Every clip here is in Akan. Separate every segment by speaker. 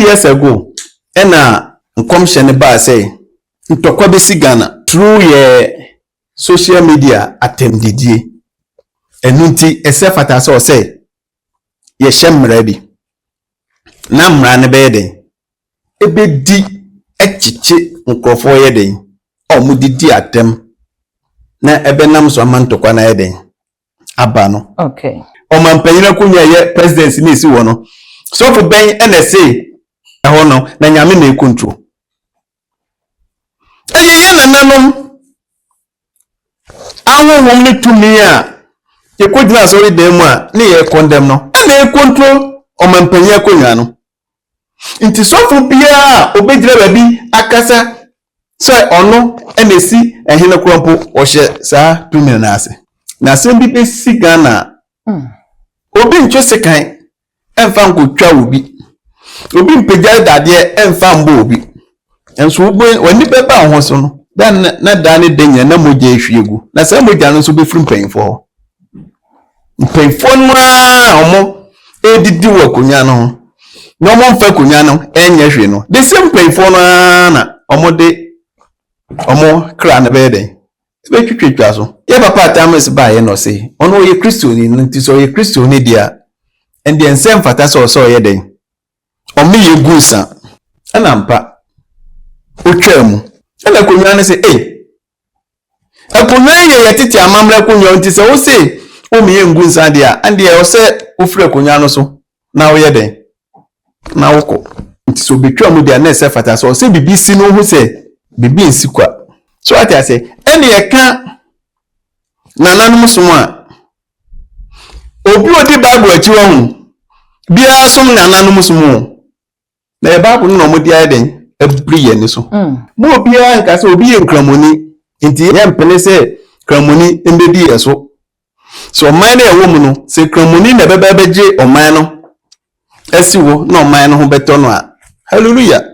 Speaker 1: 2 years ago ɛna nkɔmhyɛ no baa sɛ ntɔkwa bɛsi Ghana through yɛ social media atɛmdidie. Ɛno nti ɛsɛ fata sɛ ɔsɛ yɛhyɛ mmara bi na mmara no bɛyɛ den ɛbɛdi ɛkyekye nkurɔfoɔ yɛ den a wɔde di atɛm na ɛbɛnam so ama ntɔkwa no ayɛ den aba no. Ɔmanpanyin akonnwa a ɛyɛ presidency ne esi wɔ no, sɔfo bɛn ɛna ɛse ɛhɔ no na Nyame na econtrol? Ɛyɛ yɛn nananom ahohom ne tumi a yɛkɔgyina asɔre dan mu a ne yɛ condemn no ɛna econtrol ɔmanpanyin akonnwa no. Nti sɔfo biara a obɛgyina baabi akasa sɛ ɔno ɛna esi ɛhene korɔ mpo, ɔhyɛ saa tumi no ase. Na asɛm bi bɛsi Ghana, obi ntwe sekan ɛmfa nkotwa obi, obi mpagya dadeɛ ɛmfa mbɔ obi nso wobɛ w'ani bɛba wo ho so no da na da ne da nyina na mogya ehwie gu, na saa mogya no nso bɛfiri mpanyinfoɔ hɔ. Mpanyinfoɔ no ara a ɔmo edidi wɔ akonnwa no ho na ɔmo mfa akonnwa no ɛnyɛ hwee no, the same mpanyinfoɔ no ara na ɔmo de ɔmo kra no bɛyɛ dɛn ɛbɛtwitwatwa so. Yɛ papa Atamis baayɛ na ɔse ɔno ɔyɛ Kristoni no, nti sɛ ɔyɛ Kristoni deɛ a, ɛndeɛ nsɛ mfata sɛ ɔsɛ ɔyɛ dɛn ɔmo yɛ gu nsa. Ɛna mpa otwaa mu ɛna akonnwa no sɛ, ei, akonnwa yi yɛ yɛ tete amammerɛ akonnwa, nti sɛ wose wɔn yɛ ngu nsa deɛ a, ɛndeɛ ɔsɛ wofiri akonnwa no so na woyɛ dɛn na wokɔ. Nti sɛ obetwa mu deɛ, na ɛsɛ fata sɛ ɔsɛ biribi si no ho sɛ biribi nsi kwa so ate ase. Ɛna yɛka nananom som a obi a odi Bible akyi wɔ ho biara som nananom som o, na yɛ Bible no na wɔde ayɛ dɛn abiri yɛn ni so. Mo obiara nka sɛ obi yɛ nkramoni nti yɛmpene sɛ kramoni mbɛdi yɛ so. Sɛ ɔman no ɛwɔ mu no, sɛ kramoni na ɛbɛba bɛgye ɔman no asi hɔ na ɔman no ho bɛtɔ no a, hallelujah.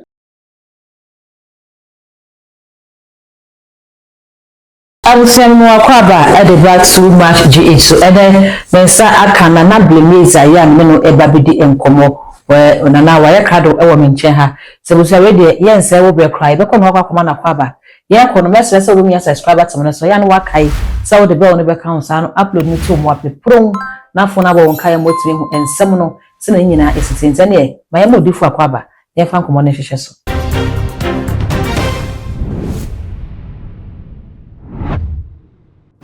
Speaker 2: Abusua mu, akɔ aba ɛde ba Too Much GH so. Ɛnɛ me nsa aka Nana Blemeza yi a me no ɛba bɛdi nkɔmmɔ. Wɔ Nana wayɛ krado ɛwɔ me nkyɛn ha sɛ abusua wei deɛ, yɛnsɛ wo berɛ koraa, yɛbɛkɔ no hɔ akɔ akɔma no akɔ aba. Yɛkɔ no, mɛsrɛ sɛ wobɛmia subscribe button no so, yɛ no wakae sɛ wode bell no bɛka ho saa no, upload no to mu apɛ na phone abɔ wo nkaeɛ ma watumi hu nsɛm no sɛ ne nyinaa ɛsisi. Nti ɛneɛ ma yɛma odifo akɔ aba, yɛmfa nkɔmmɔ no nhyehyɛ so.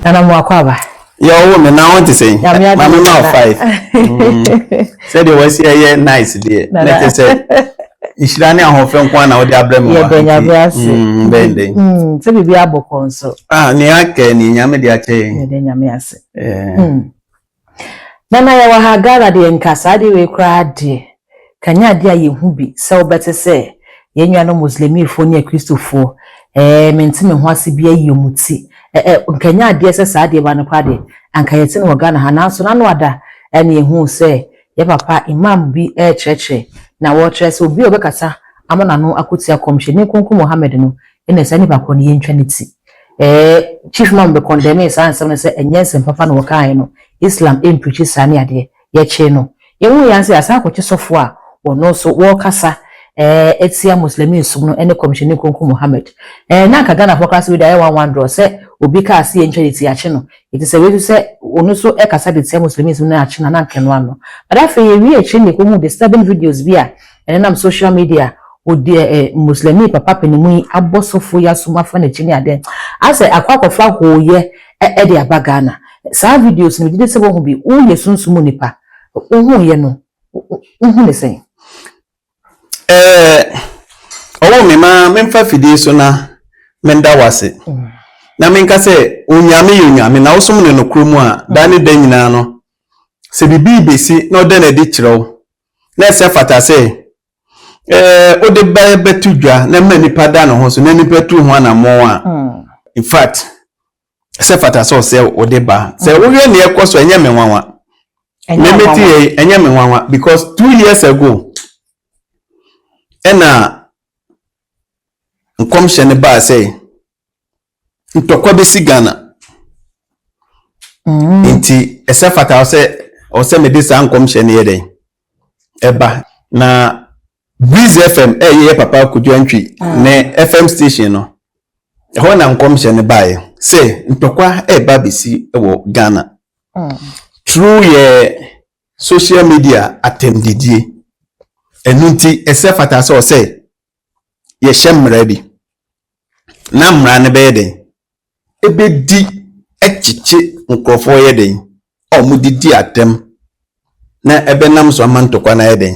Speaker 2: Nana, mo akɔ aba.
Speaker 1: Yɛ ɔwɔ me na wɔn te sɛn?
Speaker 2: Nyame adom.
Speaker 1: Maame ma wo
Speaker 2: Nana.
Speaker 1: five. Sɛdeɛ wɔasi ɛyɛ nice deɛ, na
Speaker 2: Nana.
Speaker 1: kyerɛ sɛ nhyira ne ahoɔfɛ nko ara na wɔde abrɛ me wɔ ha.
Speaker 2: Yɛda Nyame
Speaker 1: nti,
Speaker 2: ase.
Speaker 1: Bɛn dɛn?
Speaker 2: Sɛ biribi abɔ kɔ nso.
Speaker 1: Ah, nea aka ni Nyame de akyɛ yɛn.
Speaker 2: Yɛda Nyame ase. Nana, yɛwɔ ha Ghana deɛ, nka saa deɛ wei koraa deɛ kanya adeɛ a yɛhu bi sɛ wobɛte sɛ yɛn nuanom Muslimifoɔ ne Akristofoɔ mente me ho ase bi ayi ɔmo ti ɛɛ nkanya adeɛ sɛ saa adeɛ ba no koraa deɛ, anka yɛte no wɔ Ghana ha. Nanso n'ano ada ɛne yɛhu sɛ yɛ papa imam bi ɛɛkyerɛkyerɛ na wɔrekyerɛ sɛ obi a ɔbɛkasa ama n'ano akɔtia Kɔmhyɛni Kronkron Mohammed no, ɛna saa nipa korɔ no yɛntwa ne ti. Chief imam bɛ condemn saa nsɛm no sɛ ɛnyɛ nsɛm papa na wɔkaeɛ no, Islam ɛmpreach saa ne adeɛ. Yɛkyee no, yɛhu yɛn sɛ asan akɔkye sɔfo a wɔno nso wɔrekasa ɛtia Muslimi som no ɛne Kɔmhyɛni Kronkron Mohammed. Na anka Ghanafoɔ koraa sɛ wei de ayɛ one one draw sɛ obi kaa se yɛntwa ne ti, akye no. Ɛti sɛ wei nso sɛ ɔno nso ɛkasa de tia Muslimi som no, akye no, na anka no ano. But afei yɛwie akyire ne yɛkɔhu disturbing videos bi a ɛnenam social media, odi Muslimi papa panimu yi abɔ sɔfo yi asom afa n'akyi ne adeɛ asɛ akɔ akɔfa hooyɛ ɛde aba Ghana. Saa videos no, megye di sɛ wohu bi. Woyɛ sunsum nipa, wohu yɛ no, wohu ne sɛn?
Speaker 1: Ɔwɔ me ma memfa fidie so na menda wase na menka sɛ Onyame yɛ Onyame na wosom ne nokorɛ mu a, da ne da nyinaa no, sɛ biribi bɛsi na ɔda n'adi kyerɛ wo na ɛsɛ fata sɛ wode bɛ bɛto dwa na ma nipa da ne ho so na nipa tu ho anammɔn a, in fact, ɛsɛ fata sɛ ɔsɛ wode ba. Sɛ wohwɛ nea ɛkɔ so, ɛnyɛ me nwanwa. Memeti yɛ, ɛnyɛ me nwanwa because 2 years ago ɛna nkɔmhyɛ no baa sɛ ntɔkwa bɛsi Ghana. Nti ɛsɛ fata sɛ ɔsɛ mede saa nkɔmhyɛ no yɛ dɛn ɛba na busy. Breeze FM ɛyɛ yɛ papa Kojo Antwi ne FM station no. Ɛhɔ na nkɔmhyɛ no baeɛ sɛ ntɔkwa ɛreba abɛsi wɔ Ghana through yɛ social media atɛmdidie. Ɛno nti ɛsɛ fata sɛ ɔsɛ yɛhyɛ mmara bi na mmara no bɛyɛ den ɛbɛdi ɛkyekye nkurɔfoɔ yɛ den a wɔde di atɛm na ɛbɛnam so ama ntɔkwa no ayɛ den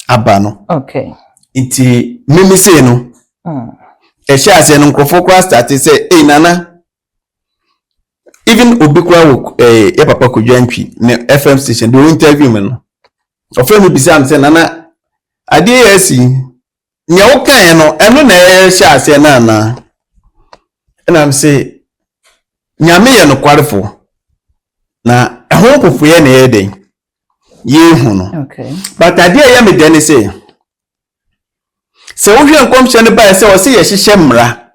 Speaker 1: aba no. Nti mimi sei no, ɛhyɛ aseɛ no, nkurɔfoɔ koraa start sɛ, "Ei Nana," even obi koraa wɔ yɛ papa Kojo Antwi ne FM station de o interview me no, ɔfrɛ mi bisa mi sɛ, "Nana, adeɛ yɛ asi, nea wokaeɛ no, ɛno na ɛhyɛ aseɛ no anaa?" Ɛna m sɛ Nyame yɛ nokwarefo na ɛho mpopoeɛ na ɛyɛ den yɛhu no. But adeɛ a ɛyɛ me dɛ ne sɛ wohwɛ nkɔmhyɛ no baeɛ sɛ ɔsɛ yɛhyehyɛ mmara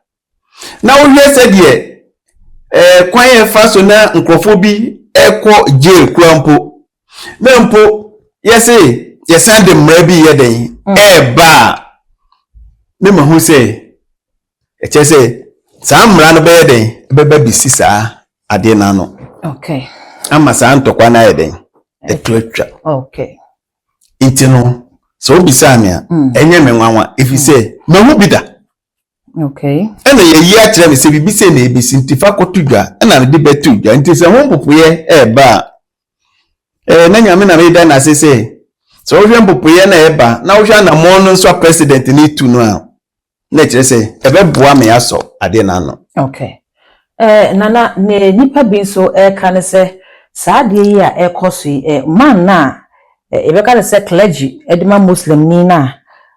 Speaker 1: na wohwɛ sɛdeɛ kwan yɛ fa so na nkurɔfoɔ bi ɛkɔ jail kura mpo, na mpo yɛse yɛsan de mmara bi yɛ den ɛɛba a, ne ma hu sɛ ɛkyɛ sɛ saa mmara no bɛyɛ den bɛba bɛsi saa adeɛ no ano ama saa ntɔkwa no ayɛ den ɛto atwa. Nti no, sɛ wobisaa me a, ɛnyɛ me nwanwa, ɛfiri sɛ mahu bi da. Ɛna yɛyi akyerɛ me sɛ biribi sɛ na ɛbɛsi, nti fa kɔto dwa, ɛna mede bɛto dwa. Nti sɛ ho mpopoeɛ ɛɛba a, na Nyame na meda n'ase sɛ wohwɛ mpopoeɛ na ɛba na wohwɛ anammɔn no nso a president ne tu no a, na ɛkyerɛ sɛ ɛbɛboa me asɔ adeɛ no ano.
Speaker 2: Okay. Nana, ne nipa bi nso ɛka ne sɛ saa adeɛ yi a ɛkɔ so yi, man na yɛbɛka ne sɛ clergy ɛde ma Muslim ni na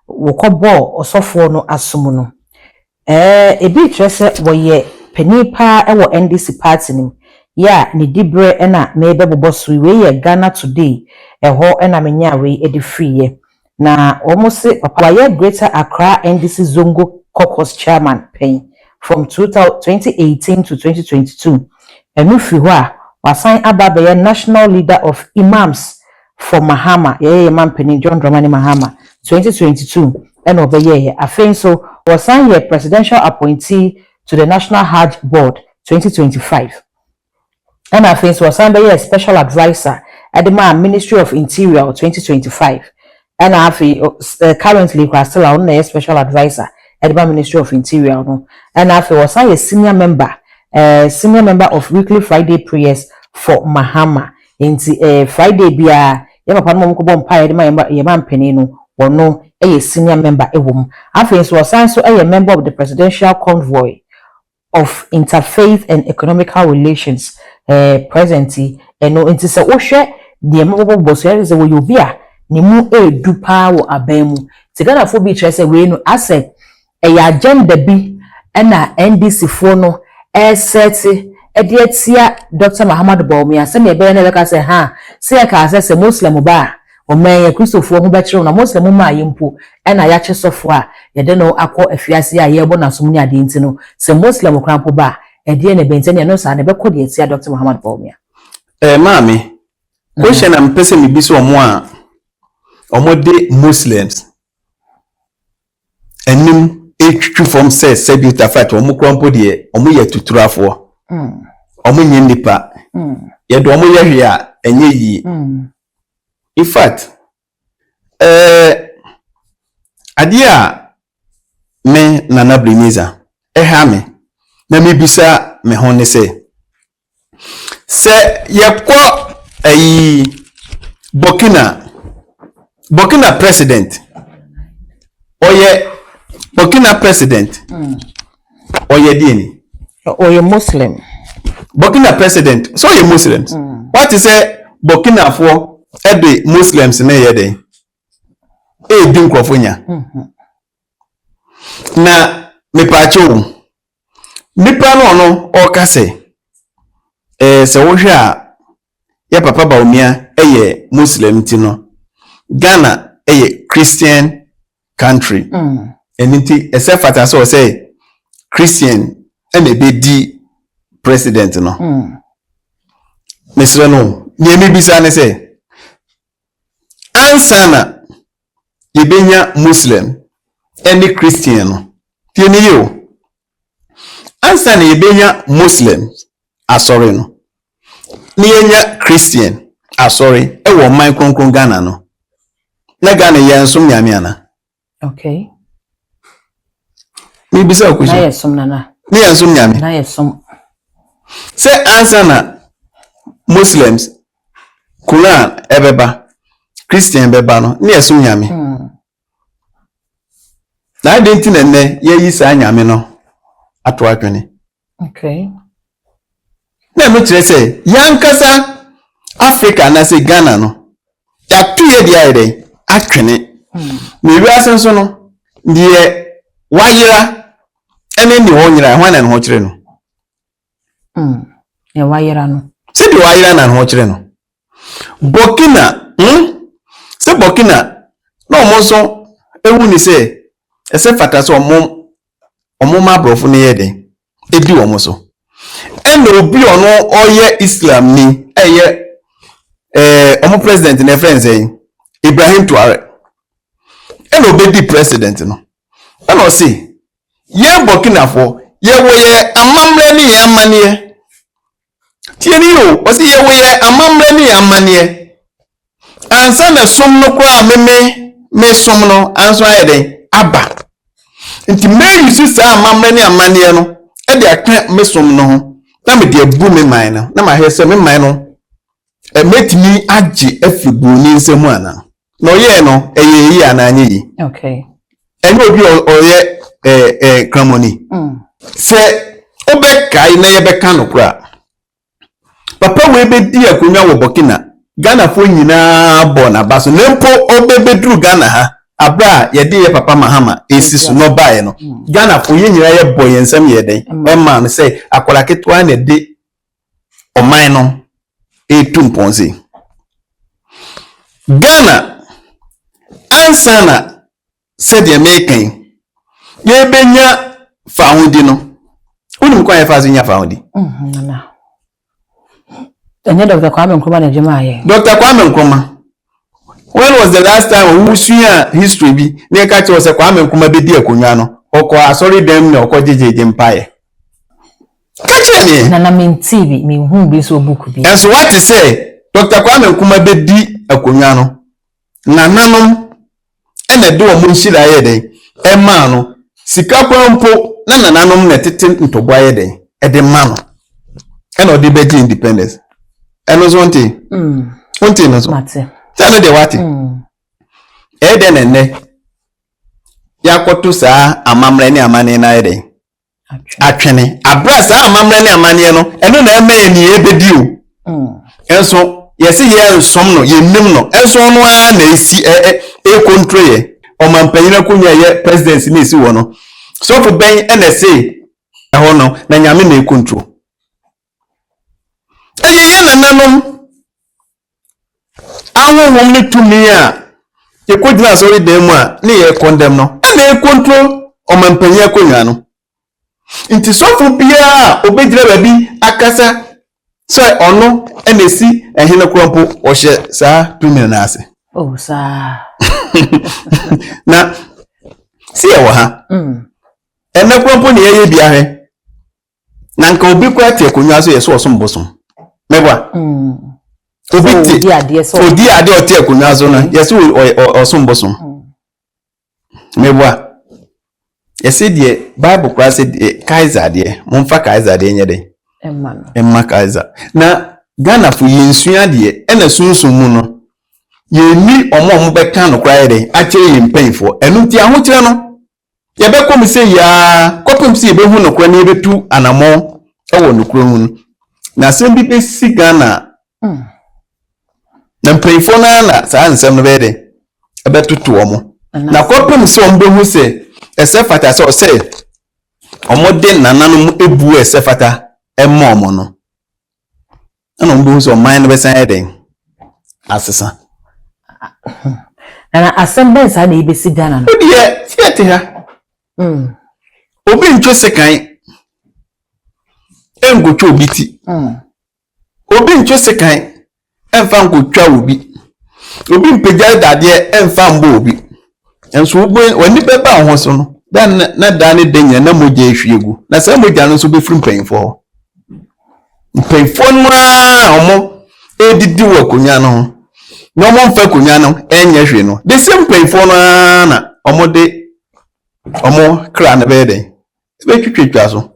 Speaker 2: wɔkɔbɔɔ ɔsɔfoɔ no asom no, ebi kyerɛ sɛ wɔyɛ panin paa ɛwɔ NDC party no mu. Yɛ a ne diberɛ ɛna mebɛbobɔ so yi, wei yɛ Ghana Today, ɛhɔ ɛna menya wei ɛde firiiɛ. Na wɔn se papa wayɛ Greater Accra NDC Zongo Caucus chairman pɛn from 2018 to 2022. Ɛno firi hɔ a, wasan aba abɛyɛ national leader of Imams for Mahama, yɛyɛ yɛ mampanin John Dramani Mahama, 2022 ɛna ɔbɛyɛɛyɛ. Afei nso wɔsan yɛ presidential appointee to the National Hajj Board 2025, ɛna afei nso wɔsan bɛyɛ special adviser ɛde maa Ministry of Interior 2025, ɛna afei currently kora still a ɔno na yɛ special adviser ɛde ma Ministry of Interior no. Ɛna afei wɔsan yɛ senior member of weekly Friday prayers for Mahama. Nti Friday biara yɛ papa no mo kɔbɔ mpaeɛ de ma yɛ ma mpanin no, wɔno yɛ senior member ɛwɔ mu. Afei nso wɔsan nso yɛ member of the Presidential Convoy of Interfaith and Economical Relations present. Ɛno nti sɛ wohwɛ deɛ mɛbɔbɔ so, yɛrɛ sɛ wɔyɛ obi a ne mu edu paa wɔ aban mu. Nti Ghanafoɔ bi kyerɛ sɛ wei no asɛ ɛyɛ agenda bi ɛna NDC foɔ no ɛresɛte ɛde atia Dr Mahamadu Bawumia, sɛnea ɛbɛyɛ na ɛbɛka sɛ ha sɛ yɛka sɛ Muslim ba a, ɔman yɛ Kristofoɔ ho bɛkyerɛw, na Muslim maa yɛ mpo ɛna yɛakye sɔfo a yɛde no akɔ afiase a yɛrebɔ n'asom ne adeɛ. Nti no sɛ Muslim koraa mpo ba a, ɛdeɛ na ɛbɛn nti ɛno saa na ɛbɛkɔ deɛ atia Dr Mahamadu Bawumia.
Speaker 1: Maame, question na mpɛ sɛ mebisa ɔmo a ɔmo de Muslims anim etwitwi fam sɛ sɛbi tafat, ɔmo kura mpo deɛ ɔmo yɛ tuturafoɔ, ɔmo nyɛ nipa, yɛde ɔmo yɛ hwee a ɛnyɛ yie. In fact, adeɛ a me Nana Breneza ɛha me na mebisa me ho ne sɛ yɛkɔ ɛyi Burkina president, ɔyɛ Burkina president, ɔyɛ deɛ ni?
Speaker 2: Ɔyɛ Muslim.
Speaker 1: Burkina president sɛ ɔyɛ Muslims, wate sɛ Burkinafoɔ ɛde Muslims ne yɛ den ɛɛdi nkurɔfoɔ nya. Na mepaakyɛ o, nipa no ɔno ɔka sɛ sɛ wohwɛ a yɛ papa Bawumia ɛyɛ Muslim, nti no Ghana ɛyɛ Christian country, ɛno nti ɛsɛ fata sɛ ɔsɛ Christian ɛna ɛbɛdi president no. Mesrɛ no, nea mebisa ne sɛ ansa na yɛbɛnya Muslim ne Christian no, tie ne yie o, ansa na yɛbɛnya Muslim asɔre no, na yɛnya Christian asɔre wɔ ɔman kronkron Ghana no, na Ghana yɛnsom Nyame ana?
Speaker 2: Okay.
Speaker 1: Mebisa wo question.
Speaker 2: Na yɛsom nana.
Speaker 1: Ne yɛnsom Nyame.
Speaker 2: Na yɛsom.
Speaker 1: Sɛ ansa na Muslims Quran ɛbɛba, Christian bɛba no, ne yɛsom Nyame. Na adɛn nti na nnɛ yɛayi saa Nyame no ato atwene?
Speaker 2: Okay.
Speaker 1: Na ɛno kyerɛ sɛ yɛn ankasa Africa anaasɛ Ghana no, yɛato yɛ deɛ ayɛ dɛn atwene. Na ewiase nso no, deɛ wayera ɛne deɛ ɔnyera, hwan na ne ho kyerɛ no?
Speaker 2: Deɛ wayera no.
Speaker 1: Sɛ deɛ wayera na ne ho kyerɛ no. Burkina, Sɛ Burkina na wɔn nso ehu ne sɛ ɛsɛ fata sɛ wɔn wɔn ma aborɔfo no yɛ dɛn edi wɔn so. Ɛna obi a ɔno ɔyɛ Islam ni ɛyɛ wɔn president na ɛfrɛ nsɛn Ibrahim Traore ɛna obedi president no ɛna ɔse yɛn Burkinafoɔ yɛwɔ yɛn amammerɛ ne yɛn amanneɛ. Tie ne yie o, ɔse yɛwɔ yɛn amammerɛ ne yɛn amanneɛ. Ansa na som no koraa a meme mesom no anso ayɛ dɛn aba. Nti mɛyi so saa amammerɛ ne amanneɛ no de aka me som no ho na mede abu me man no na mahwɛ sɛ me man no mɛtumi agye afiri buroni nsam anaa. Na ɔyɛɛ no ɛyɛ yie anaa anyɛ yie.
Speaker 2: Okay.
Speaker 1: Ɛnyɛ obi a ɔyɛ ɛɛ ɛɛ kramoni. Sɛ wobɛkae na yɛbɛka no koraa, papa wei bɛdi akonnwa wɔ Burkina, Ghanafoɔ nyinaa bɔɔ n'aba so, na mpo ɔbɛbɛduru Ghana ha, aberɛ a yɛde yɛ papa Mahama ɛsi so na ɔbaeɛ no, Ghanafoɔ yɛn nyinaa yɛbɔ yɛn nsam yɛ dɛn ɛmaa no sɛ akwadaa ketewa na ɛde ɔman no ɛretu mpɔn sei. Ghana ansa na sɛdeɛ mereka yi, yɛbɛnya faahodi no. Wonim kwan a yɛfa so nya faahodi?
Speaker 2: Ɛnyɛ Dr. Kwame Nkrumah na ɛde maa yɛn.
Speaker 1: Dr. Kwame Nkrumah. When was the last time wosua history bi na yɛka kyerɛ wo sɛ Kwame Nkrumah bɛdi akonnwa no, ɔkɔ asɔredan mu na ɔkɔ gyegyegye mpaeɛ? Ka kyerɛ me.
Speaker 2: Nana mentee bi, menhuu bi nso wɔ book bi.
Speaker 1: Ɛnso woate sɛ Dr. Kwame Nkrumah bɛdi akonnwa no, nananom na ɛde wɔn nhyira yɛ dɛn ɛmaa no. Sika koraa mpo na nananom na ɛtete ntɔboa yɛ dɛn ɛde ma no ɛna ɔde bɛgye independence. Ɛno nso wonte? Wonte no nso? Sɛ ɛno deɛ wate. Ɛyɛ dɛn na ɛnnɛ yɛakɔto saa amammerɛ ne amanneɛ no ayɛ dɛn atwene abere a saa amammerɛ ne amanneɛ no ɛno na ɛma yɛn nea ɛbɛdi o. Ɛnso yɛse yɛnsom no, yɛnnim no, ɛnso ɔno ara na ɛsi ɛkontrol yɛ. Ɔmanpanyin akonnwa ɛyɛ presidency na ɛsi wɔ no, sɔfo bɛn ɛna ɛse ɛhɔ no na Nyame na ɛkontrol? Ɛyɛ yɛn nananom ahonhom ne tumi a yɛkɔgyina asɔredan mu a ne yɛ kɔndɛm no ɛna ɛkontrol ɔmanpanyin akonnwa no. Nti sɔfo biara a obɛgyina baabi akasa sɛ ɔno ɛna esi ɛhene korɔ mpo, ɔhyɛ saa tumi no ase.
Speaker 2: Oh, saa.
Speaker 1: Na si yɛwɔ ha. Ɛnɛ korɔ mpo ne yɛyɛ bi ahwɛ. Na nka obi koraa te akonnwa so yɛ sɛ ɔsom bosom. Mɛboa. Obi te odi adeɛ ɔte akonnwa so no yɛ sɛ ɔsom bosom. Mɛboa. Yɛsɛ deɛ Bible koraa sɛ deɛ Kaiser deɛ momfa Kaiser deɛ nyɛ dɛn ɛmma Kaiser. Na Ghanafo yɛnsua adeɛ ɛna sunsum mu no yɛnni ɔmo a ɔmo bɛka no koraa yɛ dɛn akyerɛ yɛn mpanyinfoɔ. Ɛno nti ahokyerɛ no yɛbɛkɔ mu sɛ yaa kɔpem sɛ yɛbɛhu nokorɛ na yɛbɛtu anammɔn wɔ nokorɛ mu no. Na asɛm bi bɛsi Ghana na mpanyinfoɔ no ara na saa nsɛm no bɛyɛ dɛn ɛbɛtoto wɔn. Na kɔpem sɛ wɔn bɛhu sɛ ɛsɛ fata sɛ ɔsɛ wɔn de nananom ebu ɛsɛ fata ɛma wɔn no, ɛna wɔn bɛhu sɛ ɔman no bɛsan yɛ dɛn asesa.
Speaker 2: Nana asɛm bɛn saa na ebesi Ghana no?
Speaker 1: O deɛ si ɛte ha. Obi ntwe sekan nkotwa obi ti. Obi ntwe sekan mfa nkotwa obi. Obi mpagya dadeɛ mfa mbɔ obi. Nso w'ani bɛba wo ho so no, da na da ne da nyina na mogya ehwie gu. Na saa mogya no nso bɛfiri mpanyinfoɔ hɔ. Mpanyinfoɔ no ara a wɔn redidi wɔ akonnwa no ho na wɔn mfa akonnwa no nyɛ hwee no, the same mpanyinfoɔ no ara na wɔde wɔn kra no bɛyɛ dɛn? Ɛbɛtwitwatwa so.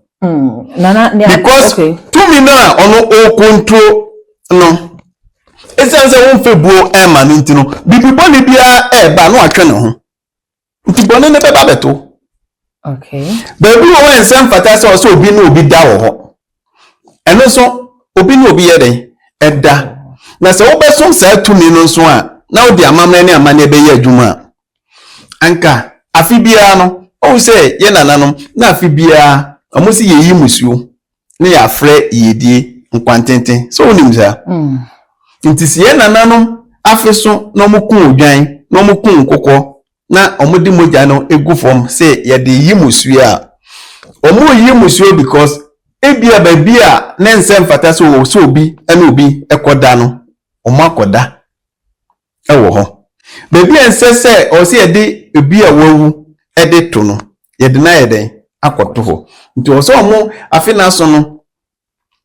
Speaker 1: Because tumi no a ɔno ɔrecontrol no, ɛsiane sɛ womfɛ buo ɛma no nti no, biribi bɔne biara ɛreba na watwe ne ho. Nti bɔne no bɛba bɛto. Baabi wɔ hɔ a ɛnsɛ mfata sɛ ɔsɛ obi ne obi da wɔ hɔ. Ɛno nso, obi ne obi yɛ dɛn? Ɛda. Na sɛ wobɛsom saa tumi no nso a, na wode amammerɛ ne amanneɛ bɛyɛ adwuma a, anka afe biara no, ɔhu sɛ yɛn nananom, na afe biara, wɔn se yɛyi musuo na yɛafrɛ yiedie nkwantenten. Sɛ wonim saa? Nti sɛ yɛn nananom afe so na wɔku odwan, na wɔku nkokɔ, na wɔde mogya no gu fam sɛ yɛde yi musuo a, wɔreyi musuo because ebia baabi a ne nsɛ mfata sɛ sɛ obi ne obi kɔda no, wɔakɔda wɔ hɔ. Baabi a ɛnsɛ sɛ ɔwɔ sɛ yɛde obi a wawu de to no, yɛde no ayɛ dɛn akɔto hɔ. Nti ɔwɔ sɛ wɔn afe n'aso no,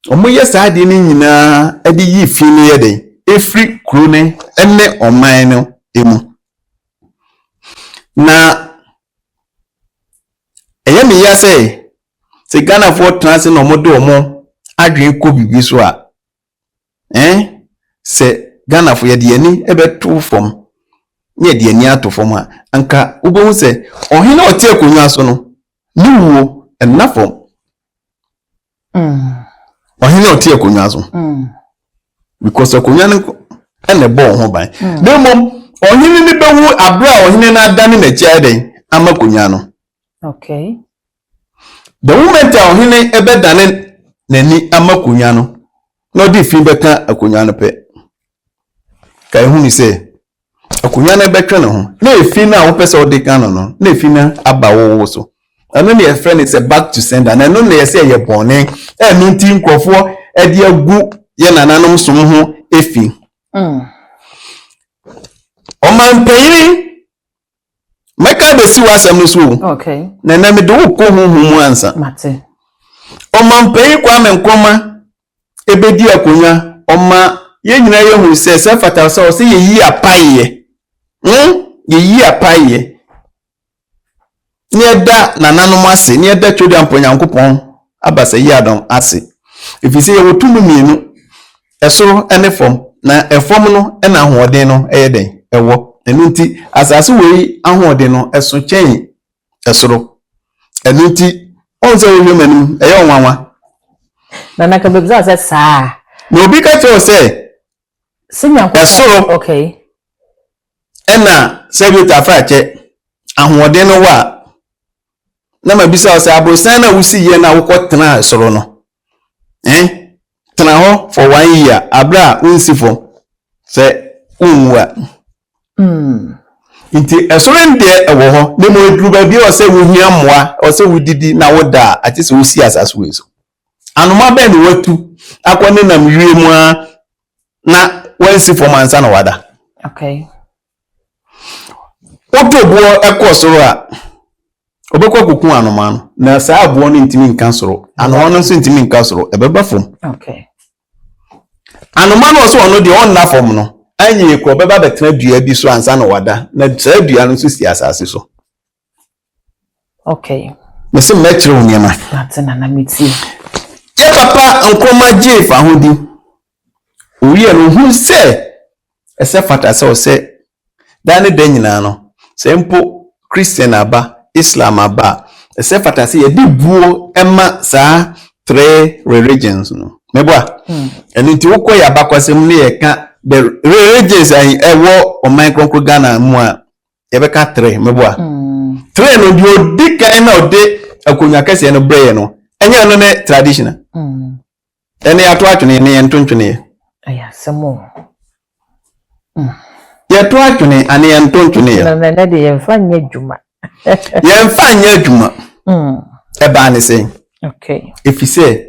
Speaker 1: wɔyɛ saa adeɛ no nyinaa de yi fi no yɛ dɛn ɛfiri kuro no ne ɔman no mu. Na ɛyɛ me ya sɛ sɛ Ghanafoɔ tena ase na wɔde wɔn adwene kɔ biribi so a, sɛ Ghanafoɔ yɛde yɛn ani bɛto fam na yɛde yɛn ani ato fam a, anka wobɛhu sɛ ɔhene a ɔte akonnwa so no, ne wuo ɛnna fam. Ɔhene a ɔte akonnwa so. Because akonnwa no ɛna ɛbɔ wɔn ho ban. Na mmom ɔhene no bɛwu abere a ɔhene no adane n'akyi ayɛ dɛn ama akonnwa no. The moment a ɔhene bɛdane n'ani ama akonnwa no na ɔde fi bɛka akonnwa no pɛ, ka ehu ni sɛ akonnwa no bɛtwe ne ho na efi no a wopɛ sɛ ɔde ka no no na efi no aba wo so. Ɛno na yɛfrɛ no sɛ back to sender, na ɛno na yɛsɛ ɛyɛ bɔne. Ɛno nti nkurɔfoɔ ɛde agu yɛ nananom som ho efi. Ɔmanpanyin, mɛka bɛsi w'asɛm no so o. Na ɛnɛ mede wo kɔ honhom mu ansa. Ɔmanpanyin Kwame Nkrumah ebedi akonnwa, ɔma yɛn nyinaa yɛhu sɛ sɛ fata sɛ ɔsɛ yɛyi apaeɛ. Yɛyi apaeɛ. Ne yɛda nananom ase, ne yɛda Twodiampo Nyankopɔn abasa yi adɔm ase. Ɛfiri sɛ yɛwɔ tumi mmienu, ɛsoro ne fam, na ɛfam no na ahoɔden no ɛyɛ dɛn? Ɛwɔ. Ɛno nti, asase wei ahoɔden no ɛso kyɛn ɛsoro. Ɛno nti, ɔn sɛ wohwɛ m'anim, ɛyɛ ɔnwanwa.
Speaker 2: Na nka bebisa sɛ saa.
Speaker 1: Na obi ka kyerɛ wo sɛ, ɛsoro ɛna sɛ bi tafa akyɛ ahoɔden no wɔ a, na ma bisa wo sɛ aborosan no a wosi yɛ no a wokɔ tena soro no, tena hɔ for 1 year abere a wonsi fam sɛ wonwu a. Nti ɛsoro no deɛ ɛwɔ hɔ, na mmom eduru baabi a ɔsɛ wohia mmoa, ɔsɛ wodidi na woda a, agye sɛ wosi asase wei so. Anoma bɛn na watu akɔ ne nam wiem a na wansi fam ansa na wada? Woto boɔ ɛkɔ soro a, ɔbɛkɔ akɔku anoma no, na saa aboɔ no ntumi nka soro, anoma no nso ntumi nka soro, ɛbɛba fam. Anoma no ɔsɛ ɔno deɛ ɔnna fam no, anyɛ kɔ ɔbɛba bɛtena dua bi so ansa na wada, na saa dua no nso si asase so. Mese mɛkyerɛ wo nneɛma. Yɛ papa Nkrumah gyee fa ho di. Owie no, ohun sɛ ɛsɛ fata sɛ ɔsɛ daa ne da nyinaa no, sɛ mpo Christian aba, Islam aba a, ɛsɛ fata sɛ yɛde buo ma saa three religions no. Mɛboa? Ɛno nti wokɔ yɛ abakwasɛm ne yɛka the religions a ɛwɔ ɔman kronkron Ghana mu a, yɛbɛka three. Mɛboa? Three no, deɛ ɔdi kan na ɔde akonnwa kɛseɛ no brɛɛ no, ɛnyɛ ɛno ne traditional. Ɛne yɛato atwene ne yɛnto ntweneɛ.
Speaker 2: Ɛyɛ asɛm o.
Speaker 1: Yɛto atwene ane yɛnto ntweneɛ.
Speaker 2: Na na de yɛmfa nyɛ adwuma.
Speaker 1: Yɛmfa nyɛ adwuma. Ɛbaa ne sɛn? Ɛfiri sɛ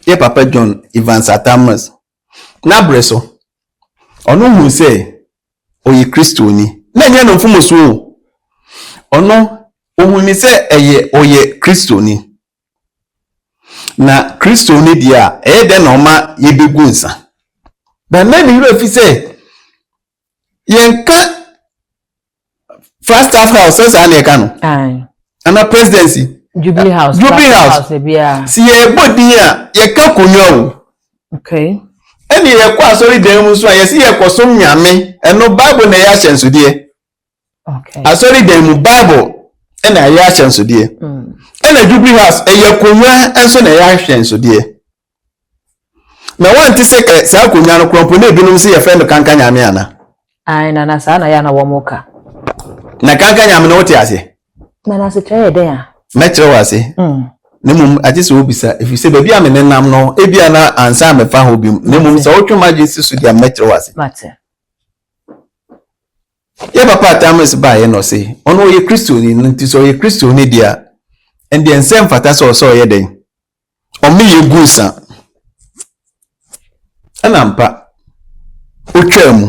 Speaker 1: yɛ papa John Evans Atta Mills n'abrɛ so, ɔno hu sɛ ɔyɛ Kristoni. Na ɛnyɛ no mfomsoɔ o. Ɔno, ohun ne sɛ ɛyɛ ɔyɛ Kristoni. Na Kristoni deɛ a, ɛyɛ dɛn na ɔma yɛbɛgu nsa? But na ne werɛ fi sɛ yɛnka Flagstaff House sɛ saa na yɛka no. Ana presidency.
Speaker 2: Jubilee House.
Speaker 1: Jubilee House. Si yɛbɔ din a yɛka akonnwa o.
Speaker 2: Okay.
Speaker 1: Ɛne yɛkɔ asɔre dan mu nso a yɛsi yɛkɔsom Nyame, ɛno Bible na ɛyɛ ahyɛnsodeɛ.
Speaker 2: Okay.
Speaker 1: Asɔre dan mu Bible ɛna ɛyɛ ahyɛnsodeɛ. Ɛna Jubilee House ɛyɛ akonnwa nso na ɛyɛ ahyɛnsodeɛ. Na wɔnte sɛ ɛ saa akonnwa no korɔ mpo na ebinom sɛ yɛfrɛ no kanka nyame ana?
Speaker 2: Ae, Nana, saa na yɛ a na wɔn ka.
Speaker 1: Na kanka nyame no wote aseɛ?
Speaker 2: Nana, asekyerɛ yɛ dɛn a?
Speaker 1: Mɛkyerɛ wo ase. Na mmom agye sɛ wobisa, ɛfiri sɛ baabi a me nenam no, ebia na ansa mɛfa hɔ biom. Na mmom sɛ wotwe m'adwene si so deɛ a, mɛkyerɛ wo ase.
Speaker 2: Mate.
Speaker 1: Yɛ papa Atamis baeɛ na ɔse ɔno ɔyɛ Kristoni no nti sɛ ɔyɛ Kristoni deɛ a, ɛndeɛ nsɛ mfata sɛ ɔsɛ ɔyɛ dɛn? Ɔmeyɛ gu nsa. Ɛna ampa, ɔtwaa mu.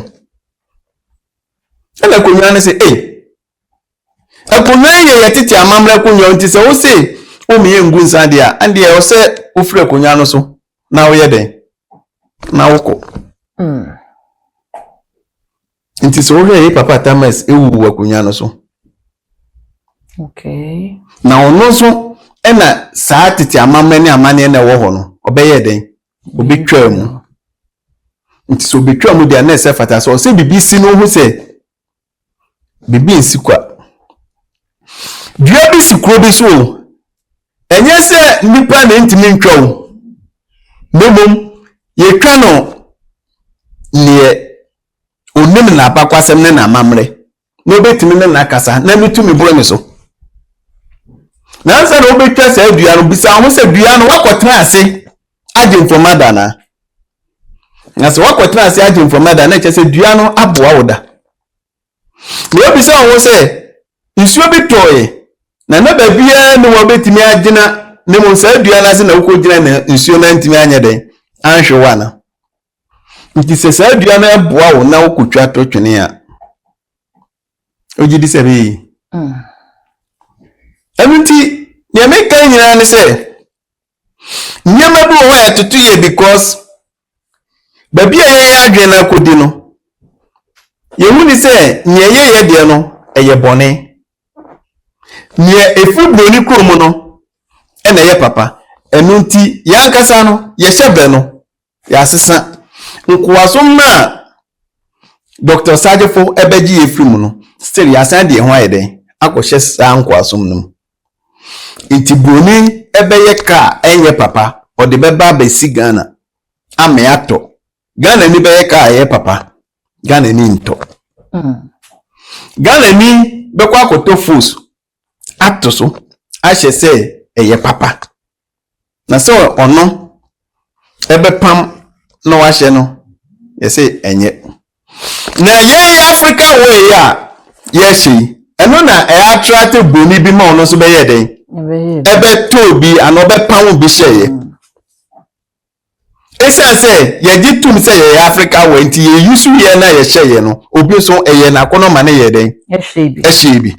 Speaker 1: Ɛna akonnwa no sɛ, ei, akonnwa yi yɛ yɛ tete amammerɛ akonnwa nti sɛ wose womeyɛ ngu nsa deɛ a, ɛndeɛ ɛwɔ sɛ wofiri akonnwa no so na woyɛ dɛn? Na wokɔ. Nti sɛ wohwɛ yɛ papa Tamas ewu wɔ akonnwa no so.
Speaker 2: Okay.
Speaker 1: Na ɔno nso ɛna saa tete amammerɛ ne amanneɛ na ɛwɔ hɔ no, ɔbɛyɛ dɛn? Obetwaa mu. Nti sɛ obetwaa mu deɛ na ɛsɛ fata sɛ ɔsɛ biribi si no ho sɛ biribi nsi kwa. Dua bi si kuro bi so o, ɛnyɛ sɛ nnipa na ntumi ntwa o, na mmom yɛtwa no neɛ onim n'abakwasɛm ne n'amammerɛ na obetumi ne n'akasa na ne tumi boro ne so. Nansa na wobɛtwa saa dua no, bisa ho sɛ dua no wakɔtena ase agye mframa da anaa? Na sɛ wakɔtena ase agye mframa da na ɛkyɛ sɛ dua no aboa wo da. Na wobisa wo ho sɛ nsuo bi tɔɔe na na baabiara ne wɔbɛtumi agyina ne mu saa dua no ase na wokɔgyina na nsuo no antumi anyɛ dɛn anhwe wo ana? Nti sɛ saa dua no boa wo na wokɔtwa to twene a, wogye di sɛ ɛbɛyɛ yi? Ɛno nti, nea meka nyinaa ne sɛ, nneɛma bi wɔ hɔ a yɛtoto yɛ because baabi a yɛyɛ adwene no akɔdi no, yɛhu ne sɛ nea yɛyɛ deɛ no, ɛyɛ bɔne. Nea ɛfiri buroni kurom no, ɛna ɛyɛ papa. Ɛno nti, yɛn ankasa no, yɛhyɛ bɛ no, Yɛasesa. Nkoasom no a Dɔkta Osagyefo bɛgye yɛn firi mu no, still yɛasan de yɛn ho ayɛ dɛn? Akɔhyɛ saa nkoasom no mu. Nti buroni bɛyɛ kaa a ɛnyɛ papa, ɔde bɛba abɛsi Ghana ama yɛatɔ. Ghanani bɛyɛ kaa a ɛyɛ papa, Ghanani ntɔ. Ghanani bɛkɔ akɔtɔ fos ato so ahyɛ sɛ ɛyɛ papa. Na sɛ ɔno ɛbɛpam na wahyɛ no, yɛsɛ ɛnyɛ. Na yɛn Africa way a yɛhyɛ yi, ɛno na ɛyɛ attract broni bi ma ɔno nso bɛyɛ dɛn? Ɛbɛtɔ bi anaa ɔbɛpam bi hyɛeɛ. Esiane sɛ yɛgye tom sɛ yɛyɛ Africa wɔ nti yɛyi so yɛ na yɛhyɛ yɛ no, obi nso ɛyɛ n'akɔnɔ ma ne yɛ dɛn? Ɛhyɛ bi.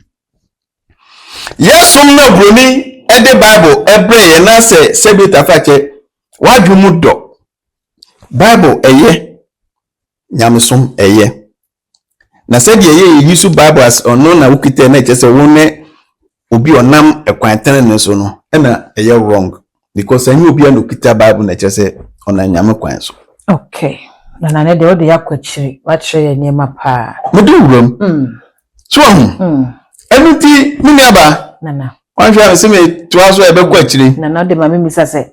Speaker 1: Yɛsom na buroni de Bible ɛbrɛ yɛn na sɛ sɛbi tafakyɛ wadwo mu dɔ. Bible ɛyɛ, nyamesom ɛyɛ. Na sɛdeɛ ɛyɛ yɛyi so Bible as ɔno na wokita na ɛkyɛ sɛ wo ne obi ɔnam ɛkwan tenene so no ɛna ɛyɛ wrong because ɛnyɛ obi a na okita Bible na ɛkyerɛ sɛ ɔnam Nyame kwan so.
Speaker 2: Okay. Na na ne deɛ wode akɔ akyiri wakyerɛ yɛ nneɛma paa.
Speaker 1: Mede wuram. So ahu. Ɛno nti me nuabaa.
Speaker 2: Nana.
Speaker 1: Wanhwɛ a sɛ metoa so a ɛbɛkɔ akyire.
Speaker 2: Nana wode ma memisa sɛ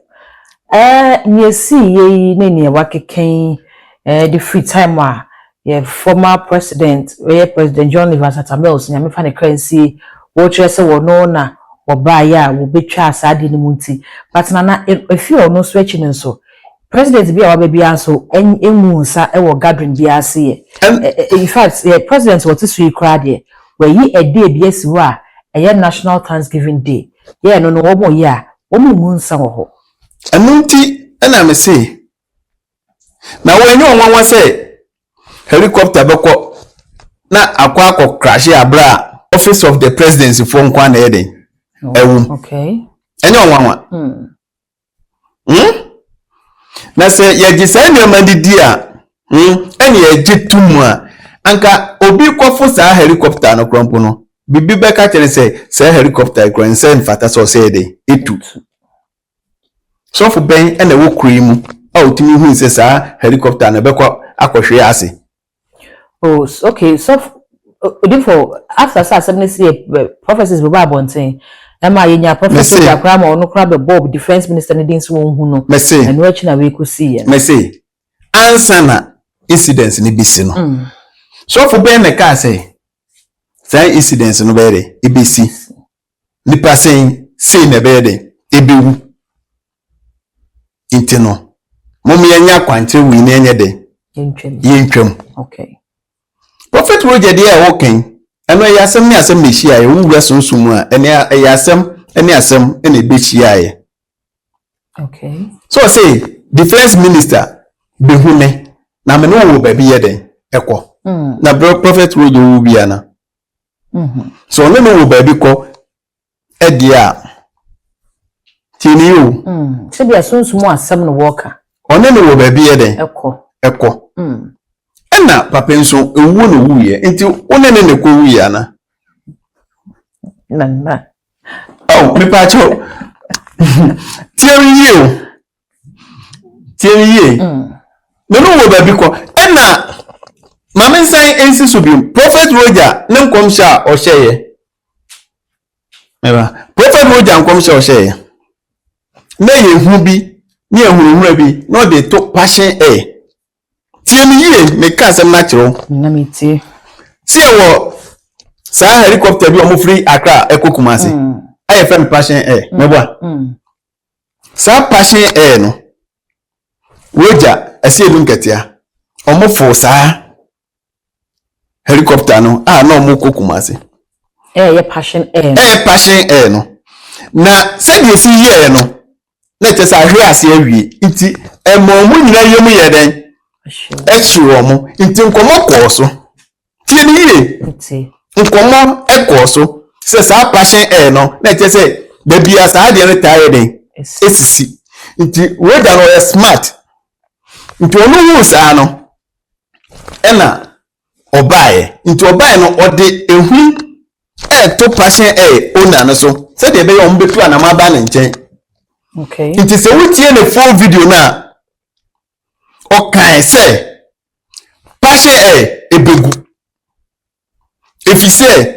Speaker 2: ɛɛ nea esii yɛ yi ne nea wakeka yi ɛɛ de firi time a yɛ former president ɛyɛ President John Evans Atta Mills Nyame fa ne kra nsie wɔkyerɛ sɛ wɔno na wɔbaeɛ a wɔbɛtwaa saa adeɛ no mu nti but Nana efi ɔno nso akyi no nso president bi a waba biara nso ɛngu nsa wɔ gathering biara ase yɛ. In fact yɛ president wɔte so yi koraa deɛ wɔayi a day bi asi hɔ a ɛyɛ National Thanksgiving Day yɛ no no wɔn yɛ a wɔn ngu nsa wɔ hɔ.
Speaker 1: Ɛno nti ɛna me se na wɔnyɛ wɔn nwanwa sɛ helicopter bɛkɔ na akɔ akɔ crash abere a Office of the Presidency foɔ nko ara na ɛyɛ den ɛwom. Ɛnyɛ ɔnwanwa. Na sɛ yɛgye saa nneɛma no di a, ɛne yɛgye to mu a, anka obi kɔfo saa helicopter no korɔ mpo no, biribi bɛka kyerɛ sɛ saa helicopter yi korɔ nsɛ mfata sɛ ɔsɛ yɛ den etu. Sɔfo bɛn ɛna ɛwɔ kuro yi mu a otumi hu sɛ saa helicopter no bɛkɔ akɔhwe ase?
Speaker 2: Oh, okay. So, odifo, after sɛ asɛm no si yɛ, prophecies bɛbɔ abɔnten ɛma yɛnya prophet
Speaker 1: Mese.
Speaker 2: koraa ma ɔno koraa bɛbɔ Defence Minister no din sɛ wɔnhu no.
Speaker 1: Mese.
Speaker 2: Ɛno akyi na weekɔsii yɛ no.
Speaker 1: Mese, ansa na incidents no bi si no, sɔfo bɛn na kaa sɛ saa incidents no bɛyɛ dɛ ebesi, nipa sɛn sei na ɛbɛyɛ dɛ ebewu? Nti no mom yɛnyɛ akwankyerɛ wei na ɛnyɛ dɛ
Speaker 2: yɛntwam.
Speaker 1: Yɛntwam. Prophet Roger deɛ a ɛwɔ kan ɛno, ɛyɛ asɛm ne asɛm na ɛhyia yɛ. Wowura sunsun mu a, ɛne ɛyɛ asɛm ne asɛm na ɛbɛhyia yɛ. So ɔsɛ Defence Minister behu me na me ne wɔ baabi yɛ dɛn ɛkɔ na Prophet Roger wu bia na so ɔne no wɔ baabi kɔ ɛdeɛ a, tie ne yi o.
Speaker 2: Sɛbi asonsom asɛm no wɔka.
Speaker 1: Ɔne no wɔ baabi yɛ dɛn?
Speaker 2: Ɛkɔ.
Speaker 1: Ɛkɔ. Ɛna papa nso ewuo na owuiɛ, nti wo ne ne na ɛkɔ wuiɛ ana?
Speaker 2: Nana.
Speaker 1: Oh, mepaakyɛw, tie me yie o, tie me yie. Me no wɔ baabi kɔ. Ɛna maame nsan nsi so bio, Prophet Roger ne nkɔmhyɛ a ɔhyɛeɛ mɛba, Prophet Roger nkɔmhyɛ a ɔhyɛeɛ na yɛ hu bi ne ehunahuna bi na ɔde to Passion Air. Tie me yie, meka asɛm no akyerɛ wo.
Speaker 2: Na metie.
Speaker 1: Si ɛwɔ saa helicopter bi a wɔn firi Accra ɛkɔ Kumasi a yɛfrɛ no Passion Air, mɛboa? Saa Passion Air no, Roger ɛsɛ edu nketea wɔn fo saa helicopter no a na wɔn kɔ Kumasi.
Speaker 2: Ɛyɛ Passion Air no.
Speaker 1: Ɛyɛ Passion Air no, na sɛdeɛ esi yɛɛ no na kyerɛ sɛ ahwe ase awie, nti ɛma wɔn nyinaa yam yɛ dɛn? Ɛhye wɔn. Nti nkɔmɔ kɔɔ so, tie ne yie.
Speaker 2: Metie.
Speaker 1: Nkɔmɔ ɛkɔɔ so sɛ saa Passion Air no, na kyerɛ sɛ dabi a saa adeɛ no taa yɛ dɛn?
Speaker 2: Esi.
Speaker 1: Esisi. Nti Roger no ɔyɛ smart, nti ɔno hu saa no ɛna ɔbaeɛ. Nti ɔbaeɛ no, ɔde ehu ɛɛto Passion Air owner no so sɛdeɛ ɛbɛyɛ ɔmo bɛtu anam aba ne nkyɛn. Nti sɛ wotie ne full video no a, ɔkae sɛ Passion Air ebegu efi sɛ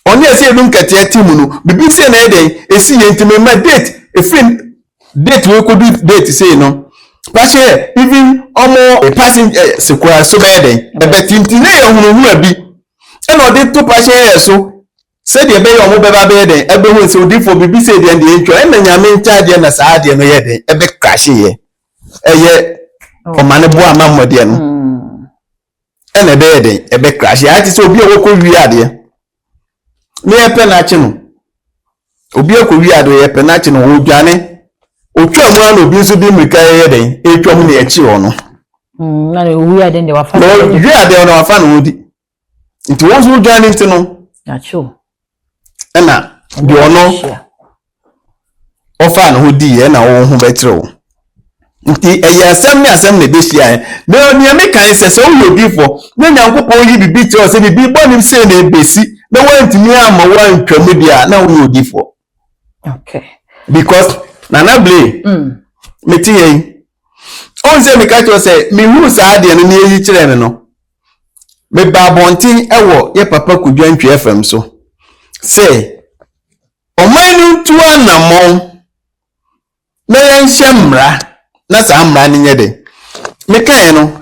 Speaker 1: ɔne ɛsɛ edu nkɛteɛ te mu no, bibi sɛ na ɛdɛn esi yɛ. Nti mema date, efiri date wei kodu date sei no, Passion Air even ɔmo passenger sekura so bɛyɛ dɛn ɛbɛte. Nti ne yɛ hunuhuna bi ɛna ɔde to Passion Air so sɛdeɛ ɛbɛyɛ ɔmo bɛba bɛyɛ dɛn ɛbɛhu sɛ odiifo bibi sɛ deɛ deɛ ntwa. Ɛna Nyame nkyɛn na saa adeɛ no yɛ dɛn ɛbɛ crash yɛ, ɛyɛ ɔma ne bo ama mmɔdeɛ no. Ɛna ɛbɛyɛ dɛn ɛbɛ crash yɛ. Ayɛ te sɛ obi a wɔkɔ wie adeɛ ne yɛpɛ n'akyi no, obi akɔ wie adeɛ, yɛpɛ n'akyi no, ɔdwane otwa mu ana, obi nso de mmirika yɛ dɛn etwa mu na yɛkyi wɔ no.
Speaker 2: Na ne owi ade deɛ wafa.
Speaker 1: Na ɔwie adeɛ no, wafa na ɔdi, nti wɔn nso dwane nti no
Speaker 2: Akyew.
Speaker 1: ɛna deɛ ɔno ɔfaa ne ho diiɛ ɛna wɔn ho bɛkyerɛ wo. Nti ɛyɛ asɛm ne asɛm na ɛbɛhyia ɛ. Na nea meka ne sɛ, sɛ woyɛ odiifoɔ na Nyankopɔn yi biribi kyerɛ wo sɛ biribi bɔne sei na ɛbɛsi na woantumi amma woantwa mu deɛ a, na woyɛ odiifoɔ. Because Nana Blay, mete yɛn ɔn sɛ meka kyerɛ sɛ mehuu saa adeɛ no ne ɛyi kyerɛ me no, meba abɔnten ɛwɔ yɛ papa Kodwa Ntwi FM so sɛ ɔman no ntu anammɔn na yɛnhyɛ mmara na saa mmara no nyɛ den. Mekaeɛ no,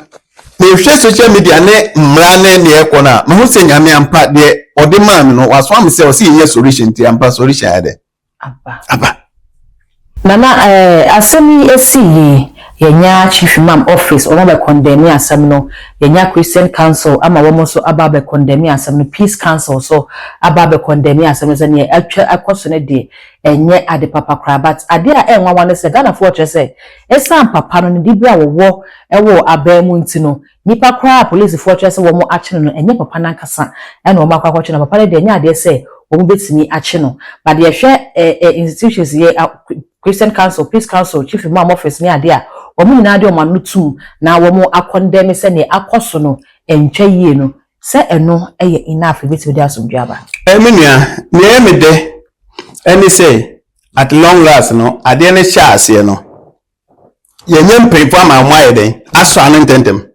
Speaker 1: mehwɛ social media ne mmara ne neɛ ɛkɔ no a, mahu sɛ Nyame ampa deɛ ɔde maa me no, wasoa me sɛ ɔsɛ yɛnyɛ solution. Nti ampa solution ayɛ dɛ
Speaker 2: Aba.
Speaker 1: Aba.
Speaker 2: Nana, asɛm yi esi yi, yɛnya Chief Imam office, wɔn abɛ condemn asɛm no. Yɛnya Christian Council ama wɔn nso aba abɛ condemn asɛm no. Peace Council so aba abɛ condemn asɛm no sɛ nea atwa akɔ so no deɛ, ɛnyɛ ade papa koraa. But adeɛ a ɛnwanwa no sɛ Ghanafoɔ kyerɛ sɛ ɛsan papa no ne dibere a wɔwɔ ɛwɔ aban mu nti no. Nipa koraa a polisifoɔ kyerɛ sɛ wɔn akye no no, ɛnyɛ papa no ankasa ɛna wɔn akɔ akɔkye no. Papa no deɛ, ɛnyɛ adeɛ sɛ wɔn bɛtumi akye no. But yɛhwɛ institutions yɛ Christian Council, Peace Council, Chief Imam Office ne adeɛ a, wɔn nyinaa de wɔn ano tum na wɔn akɔndɛm sɛ nea akɔ so no ntwa yie no, sɛ ɛno yɛ enough ebɛtumi de asomdwe aba.
Speaker 1: Me nua, nea ɛyɛ me dɛ ɛne sɛ at long last no, adeɛ no hyɛ aseɛ no, yɛnyɛ mpanyinfoɔ ama wɔn ayɛ dɛn asɔ ano ntɛntɛm.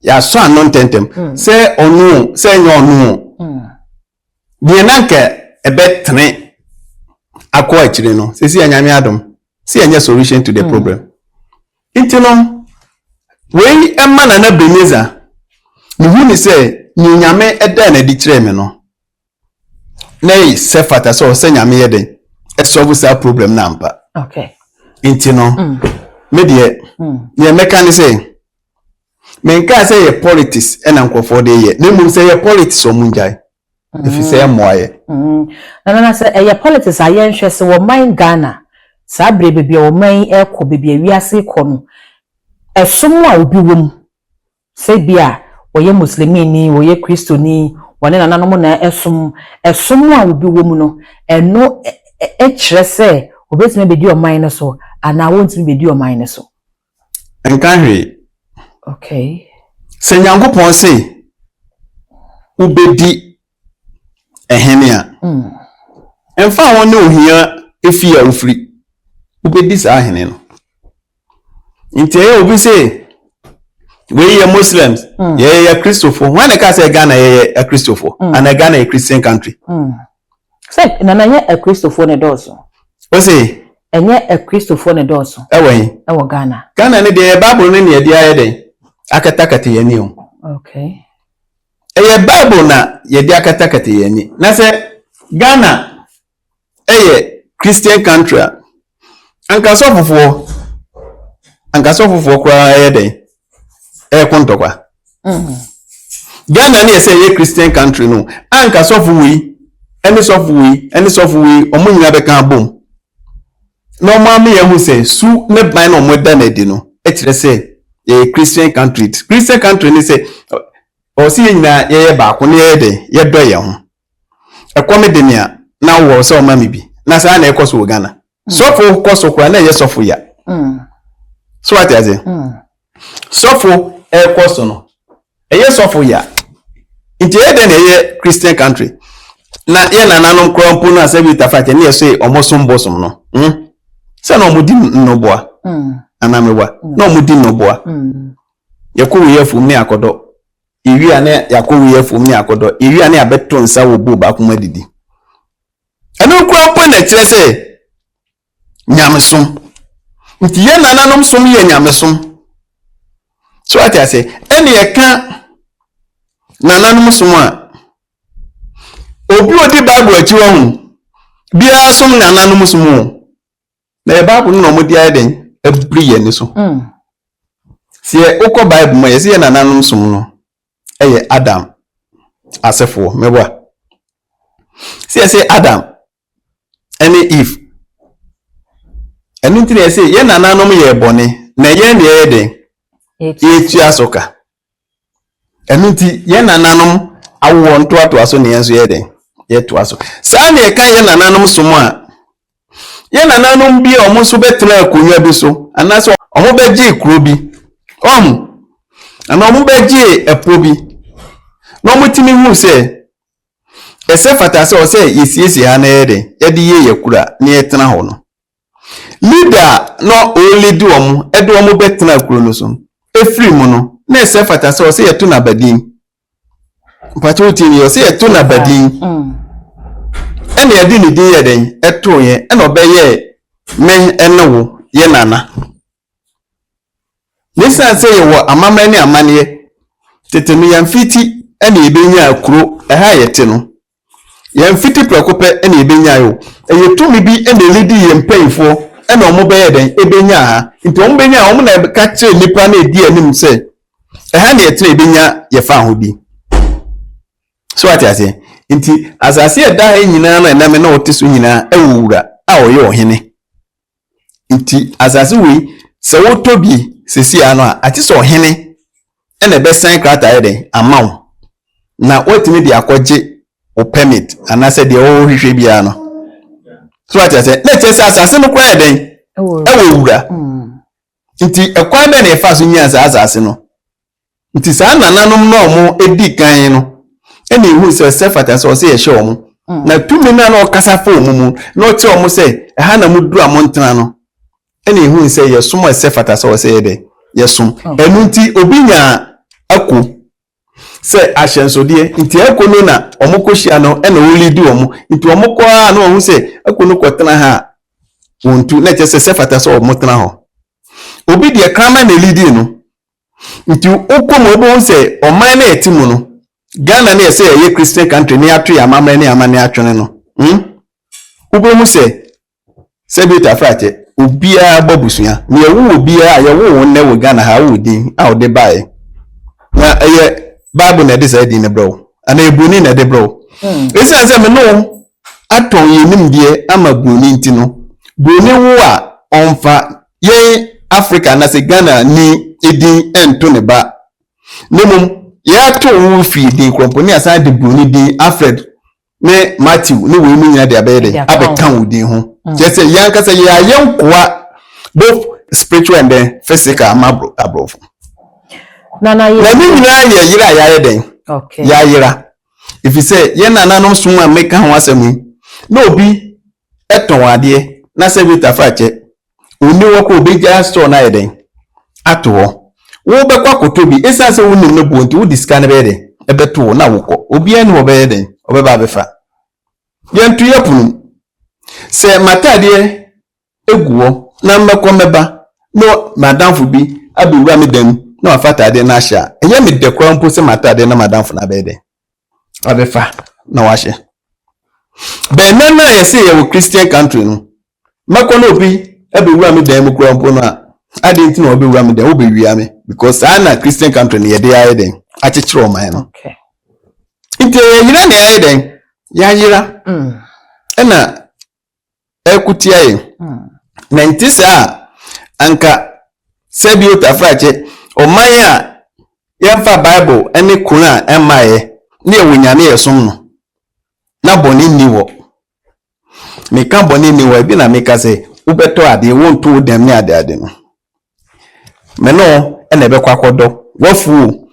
Speaker 1: Yɛasɔ ano ntɛntɛm sɛ ɔno sɛ ɛnyɛ ɔno deɛ, na nka ɛbɛtene akɔ akyire no. Sisi yɛ Nyame adom si yɛnyɛ solution to the problem. Nti no, wei ɛma Nana Beneza mehu ni sɛ nea Nyame ɛda n'adi kyerɛ me no na yɛ sɛ fata sɛ ɔsɛ Nyame yɛ den ɛsolve saa problem na ampa. Nti no, me deɛ, nea mɛka ne sɛ menkaa sɛ yɛ politics ɛna nkurɔfoɔ de yɛ, na mmom sɛ yɛ politics, ɔmo ngyae, ɛfiri sɛ ɛmmoa yɛ.
Speaker 2: Na sɛ ɛyɛ politics a, yɛnhwɛ sɛ wɔman Ghana saa bere, baabi a wɔman ɛkɔ, baabi a wiase kɔ no, ɛsom a obi wɔ mu, sɛ bi a wɔyɛ Muslimini, wɔyɛ Kristoni, wɔne nananom na ɛsom, ɛsom a obi wɔ mu no, ɛno ɛkyerɛ sɛ obetumi abɛdi ɔman no so anaa wɔntumi bɛdi ɔman no so?
Speaker 1: Nka hwee. Sɛ Nyankopɔn se wobɛdi ɛhene a, ɛmfa ho ne ohia efi a wofiri, wobɛdi saa ahene no. Nti ɛyɛ obi sɛ wei yɛ Muslims, yɛyɛ Kristofo. Wɔn na ɛka sɛ Ghana yɛyɛ Akristofo ana Ghana yɛ Christian country?
Speaker 2: Sɛ nana, nyɛ Akristofoɔ ne dɔɔso?
Speaker 1: O se?
Speaker 2: Ɛnyɛ Akristofoɔ ne dɔɔso?
Speaker 1: Ɛwɔ yi?
Speaker 2: Ɛwɔ Ghana.
Speaker 1: Ghana ne deɛ, yɛ Bible ne ne yɛde ayɛ dɛn akatakata yɛn ani o. Ɛyɛ Bible na yɛde akatakata yɛn ani. Na sɛ Ghana ɛyɛ Christian country a, anka sɔfofoɔ koraa ɛyɛ dɛn ɛyɛ ntɔkwa. Ghana ne yɛ sɛ ɛyɛ Christian country no, anka sɔfo wei ɛne sɔfo wei ɛne sɔfo wei, ɔmo nyinaa bɛka abom na ɔmo ame yɛn ho sɛ su ne ban na ɔmo da n'adi no ɛkyerɛ sɛ yɛyɛ Christian country. Christian country ne sɛ ɔsi yɛn nyinaa yɛyɛ baako ne yɛyɛ dɛn yɛdɔ yɛn ho. Ɛkɔm de nea na wɔ sɛ ɔma mi bi na saa na ɛkɔ so wɔ Ghana. Sɔfo kɔ so koraa na ɛyɛ sɔfo ya. So wate ase? Sɔfo ɛkɔ so no, ɛyɛ sɔfo ya. Nti ɛyɛ dɛn na ɛyɛ Christian country na yɛ nananom koraa mpo no a sɛ bi tafa kyɛ ne yɛ so ɔmo som bosom no, Sɛ na ɔmo di nnɔboa anamɛboa na ɔmo di nnɔboa. Yɛkɔ wei afuom ne akɔdɔ, yɛwie a ne yɛakɔ wei afuom ne akɔdɔ, yɛwie a ne yɛabɛto nsa wɔ bowl baako mu adidi. Ɛno koraa mpo na ɛkyerɛ sɛ nyamesom. Nti yɛn nananom som yɛ nyamesom. So ate ase? Ɛne yɛka nananom som a, obi a odi Bible akyi wɔ ho biara som nananom som o, na yɛ Bible no na ɔmo de ayɛ den abiri yɛn ni so. Sɛ wokɔ Bible mu a, yɛsɛ yɛ nananom som no ɛyɛ Adam asefoɔ. Mɛboa sɛ yɛsɛ Adam ɛne Eve. Ɛno nti na yɛsɛ yɛn nananom yɛ bɔne na yɛn deɛ yɛ den yɛtua so ka. Ɛno nti yɛn nananom awoɔ ntoatoa so na yɛn nso yɛ den yɛtoa so. Saa na yɛka yɛn nananom som a, yɛn nananom bi a wɔn nso bɛtena akonnwa bi so anaasɛ wɔn bɛgye kuro bi ɔmo anaa wɔn bɛgye ɛpo bi na wɔn tumi hu sɛ ɛsɛ fata sɛ ɔsɛ yɛsiesie ha na yɛ den yɛde yɛ yɛ kura na yɛtena hɔ no, leader a na ɔrelead wɔn ɛde wɔn bɛtena kuro no so efiri mu no, na ɛsɛ fata sɛ ɔsɛ yɛto n'abadin. Mpakyɛw, tie mi, ɔsɛ yɛto n'abadin. Ɛna yɛde ne din yɛ den ɛto yɛn, ɛna ɔbɛyɛ me ɛne wo yɛ nana. Ne san sɛ yɛwɔ amammerɛ ne amanneɛ tete no, yɛn fiti ɛna yɛbɛnya kuro ɛha a yɛte no. Yɛn fiti prɛko pɛ ɛna yɛbɛnya yi o. Ɛyɛ tumi bi ɛna ɛlead yɛn mpanyinfoɔ ɛna wɔn bɛyɛ dɛn ɛbɛnya ha. Nti wɔn bɛnya, wɔn na ɛka kyerɛ nipa na edi anim sɛ ɛha na yɛtena, yɛbɛnya yɛfa ahodi so. Ate aseɛ? Nti asase a ɛda ha nyinaa no, ɛnam na ɔte so nyinaa, ɛwɔ wura a ɔyɛ ɔhene. Nti asase wei, sɛ wotɔ bi sisi ano a, ate sɛ ɔhene. na ɛbɛsan krataa ayɛ dɛn ama wo na woatumi de akɔgye wo permit anaasɛ deɛ wɔhwehwɛ biara no. So wate aseɛ? Na ɛkyerɛ sɛ asase no koraa yɛ dɛn? Ɛwɔ wura. Nti ɛkwan bɛn na yɛfa so nyaa saa asase no? Nti saa nananom no a wɔdi kan no ɛna ehu sɛ sɛ fata sɛ ɔsɛ yɛhyɛ wɔn. Na tumi no a na ɔkasa fa wɔn mu na ɔkyerɛ wɔn sɛ ɛha na moduru a montena no ɛna ehu sɛ yɛsom a ɛsɛ fata sɛ ɔsɛ yɛ dɛ yɛsom. Ɛno nti obi nyaa ako sɛ ahyɛnsodeɛ nti ako no na wɔn kɔhyia no ɛna ɔlidi wɔn nti wɔn kɔ a na wɔn sɛ ako no kɔtena ha a wɔn tu na kyerɛ sɛ sɛ fata sɛ wɔn tena hɔ. Obi deɛ kraman na elidi no nti wokɔ mu wobɛhu sɛ ɔman no yɛte mu no, Ghana no yɛ sɛ yɛyɛ Christian country ne yɛato yɛ amammerɛ ne amanne atwene no, Wobɛhu sɛ sɛbi tafrakyɛ obiara bɔ busua na yɛwo obiara a yɛwo wo nnɛ wɔ Ghana ha wowɔ din a wode baeɛ na ɛyɛ Bible na ɛde saa din no brɛ wo anaa ɛburoni na ɛde brɛ wo. Ɛsiane sɛ me ne wo atɔn yɛn nimdeɛ ama buroni nti no, buroni wo a ɔmfa yɛn Africa anaasɛ Ghana ni din nto ne ba na mmom yɛato wo fie din korɔmpo ne asan de buroni din Alfred ne Matthew ne wei mu nyinaa de abɛyɛ dɛ abɛka wo din ho. Kyerɛ sɛ yɛn ankasa yɛayɛ nkoa both spiritual and then physical ama aborɔfo.
Speaker 2: Na
Speaker 1: ne nyinaa yɛ yere a yɛayɛ dɛn yɛayera ɛfiri sɛ yɛn nananom som a meka ho asɛm yi na obi tɔn adeɛ na sɛ bi tafa kyɛ onni hɔ kɔ obɛgya store no ayɛ dɛn ato hɔ wobɛkɔ akɔtɔ bi ɛsiane sɛ wonim no boɔ nti wode sika no bɛyɛ dɛn ɛbɛto wo na wokɔ obiara ni hɔ bɛyɛ dɛn ɔbɛba abɛfa yɛnto yɛ pono sɛ m'ataadeɛ egu hɔ na mmɛkɔ mmɛba na m'adamfo bi abɛwura me dan na wafa ataadeɛ no ahyɛ a ɛyɛ me dɛ koraa mpo sɛ m'ataadeɛ na m'adamfo no abɛyɛ dɛn abɛfa na wahyɛ. Bɛn no a yɛsɛ yɛwɔ Christian country no, mɛkɔ na obi abɛwura me dan mu koraa mpo no a, adeɛ nti na ɔbɛwura me dan, wobɛwia me because saa na Christian country no yɛde ayɛ dɛn akyekyere ɔman no. Nti yɛyera na yɛayɛ dɛn yɛayera ɛna ɛkutia yɛn. Na nti saa anka sɛbi otafrakyɛ ɔman a yɛmfa Bible ne Koran ɛmmaeɛ ne yɛwɔ Nyame yɛsom no na bɔne nni hɔ. Meka bɔne nni hɔ ebi na meka sɛ wobɛtɔ adeɛ wonto wo dɛm ne adeade no. Me ne wo ɛna ɛbɛkɔ akɔdɔ wafuo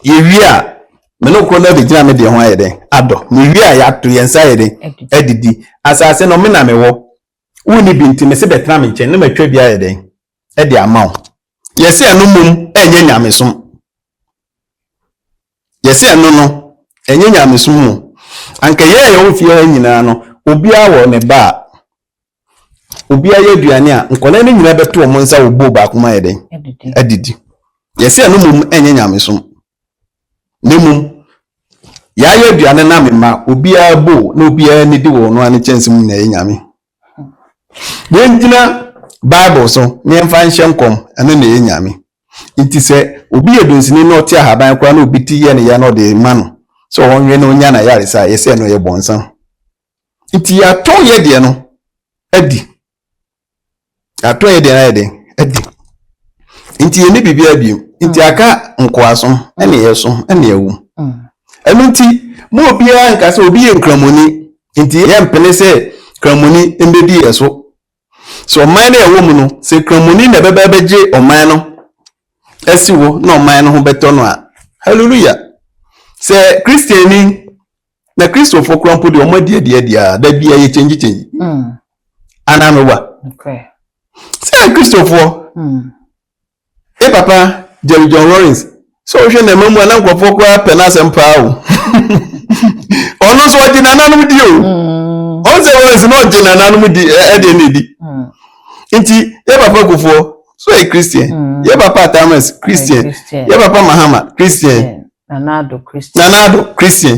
Speaker 1: yɛwie a me ne wo korɔ no abɛgyina me deɛ ho ayɛ dɛn adɔ. Mewie a yɛato yɛn nsa ayɛ dɛn adidi. Asase no me na mewɔ wonni bi nti mese bɛtena me nkyɛn na matwa bi ayɛ dɛn ɛde ama wo. Yɛsɛ ɛno mmom ɛnyɛ nyamesom. Yɛsɛ ɛno no ɛnyɛ nyamesom o. Anka yɛn a yɛwɔ fie ha nyinaa no obiara wɔ ne ba a obiara yɛ aduane a nkwadaa no nyinaa bɛto wɔn nsa wɔ bowl baako mu ayɛ dɛn adidi. Yɛsɛ ɛno mmom ɛnyɛ nyamesom. Na mmom yɛayɛ aduane na me mma obiara bowl na obiara nidi wɔ ɔno ara ne kyɛnse mu na ɛyɛ nyame. Yɛngyina Bible so na yɛmfa nhyɛ nkɔm ɛno na ɛyɛ nyame. Nti sɛ obi yɛ dunsini na ɔte ahaban koraa na obi ti yɛ ne ya na ɔde ma no sɛ ɔnwe na onya n'ayaresa a yɛsɛ ɛno yɛ bɔnsam. Nti yɛatɔn yɛ deɛ no adi. Yɛatɔn yɛ deɛ no ayɛ dɛn adi. Nti yɛnni biribiara bio. Nti aka nkoasom ɛne yɛsom ɛne ɛwom. Ɛno nti mo obiara nka sɛ obi yɛ nkramoni nti yɛmpene sɛ kramoni mbɛdi yɛ so. Sɛ ɔman no ɛwɔ mu no sɛ kramoni na ɛbɛba bɛgye ɔman no asi hɔ na ɔman no ho bɛtɔ no a hallelujah. Sɛ Christiani na Kristofo koraa mpo deɛ ɔmo adi adi adi a da bia yɛ kyɛngye kyɛngye. Anaa meboa? Sɛ Kristofoɔ e papa Jerry John Rawlings sɛ ɔhwɛ na ɛma mu a na nkurɔfoɔ koraa pɛ n'asɛm paa o. Ɔno nso ɔgye nananom di o. Ɔno sɛ Rawlings na ɔgye nananom di ɛdeɛ na edi. Nti yɛ papa Kufuor so yɛ Christian, yɛ papa Atamas Christian, yɛ papa Mahama Christian,
Speaker 2: Nana Addo Christian.
Speaker 1: Nana Addo Christian.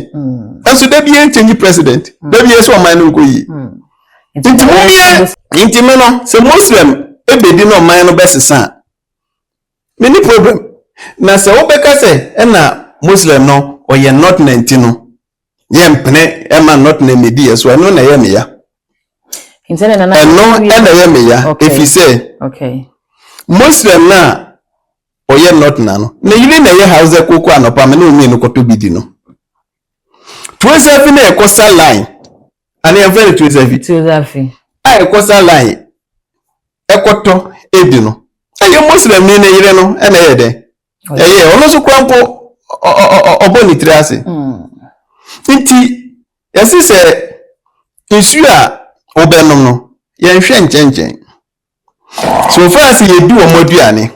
Speaker 1: Nso da bi yɛn change president. Da bi yɛ sɛ ɔman no nkɔ yie. Nti mo yɛ nti me no sɛ Muslim ebedi na ɔman no bɛsesa a me ni problem. Na sɛ wobɛka sɛ ɛna Muslim no ɔyɛ not na nti no yɛmpene ɛma not na mmedi yɛ so ɛno na ɛyɛ me ya. Ɛno ɛna ɛyɛ me ya efi sɛ Muslim na. ɔyɛ Northerner no, ne yere na ɛyɛ Hausa koko anɔpa me ne wɔn mmienu kɔtɔ bi di no. Tuo Safi na ɛkɔsa line, ane yɛmfrɛ no Tuo Safi?
Speaker 2: Tuo Safi.
Speaker 1: A ɛkɔsa line ɛkɔtɔ edi no, ɛyɛ Muslim ni ne yere no ɛna ɛyɛ dɛn? Ɛyɛ ɔno nso kora mpo ɔbɔ ne tiri ase. Nti yɛsi sɛ nsuo a wobɛnom no, yɛnhwɛ nkyɛnkyɛn. So far as yɛdi wɔn aduane,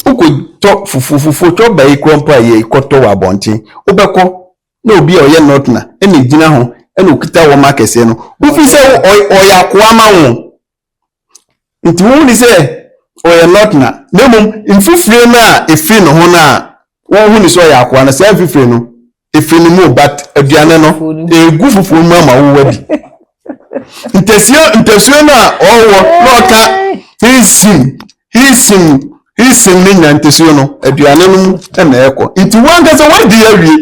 Speaker 1: wokɔtɔ fufuo, fufuo twɔba yi kora mpo a yɛkɔtɔ wɔ abɔnten, wobɛkɔ na obi a ɔyɛ Northerner ɛna gyina ho ɛna okita wɔn akɛseɛ no, wofi sɛ ɔyɛ akoa ma wo, nti wohu ni sɛ ɔyɛ Northerner. Na mmom mfifire no a efiri ne ho no a wohu ni sɛ ɔyɛ akoa no, saa mfifire no efiri ne mu, but aduane no egu fufuo mu ama wo wadi. Ntasuo no a ɔwɔ na ɔka hisim hisim hisim ne nya ntasuo no, aduane no mu ɛna ɛkɔ. Nti wɔn ankasa wɔadi awie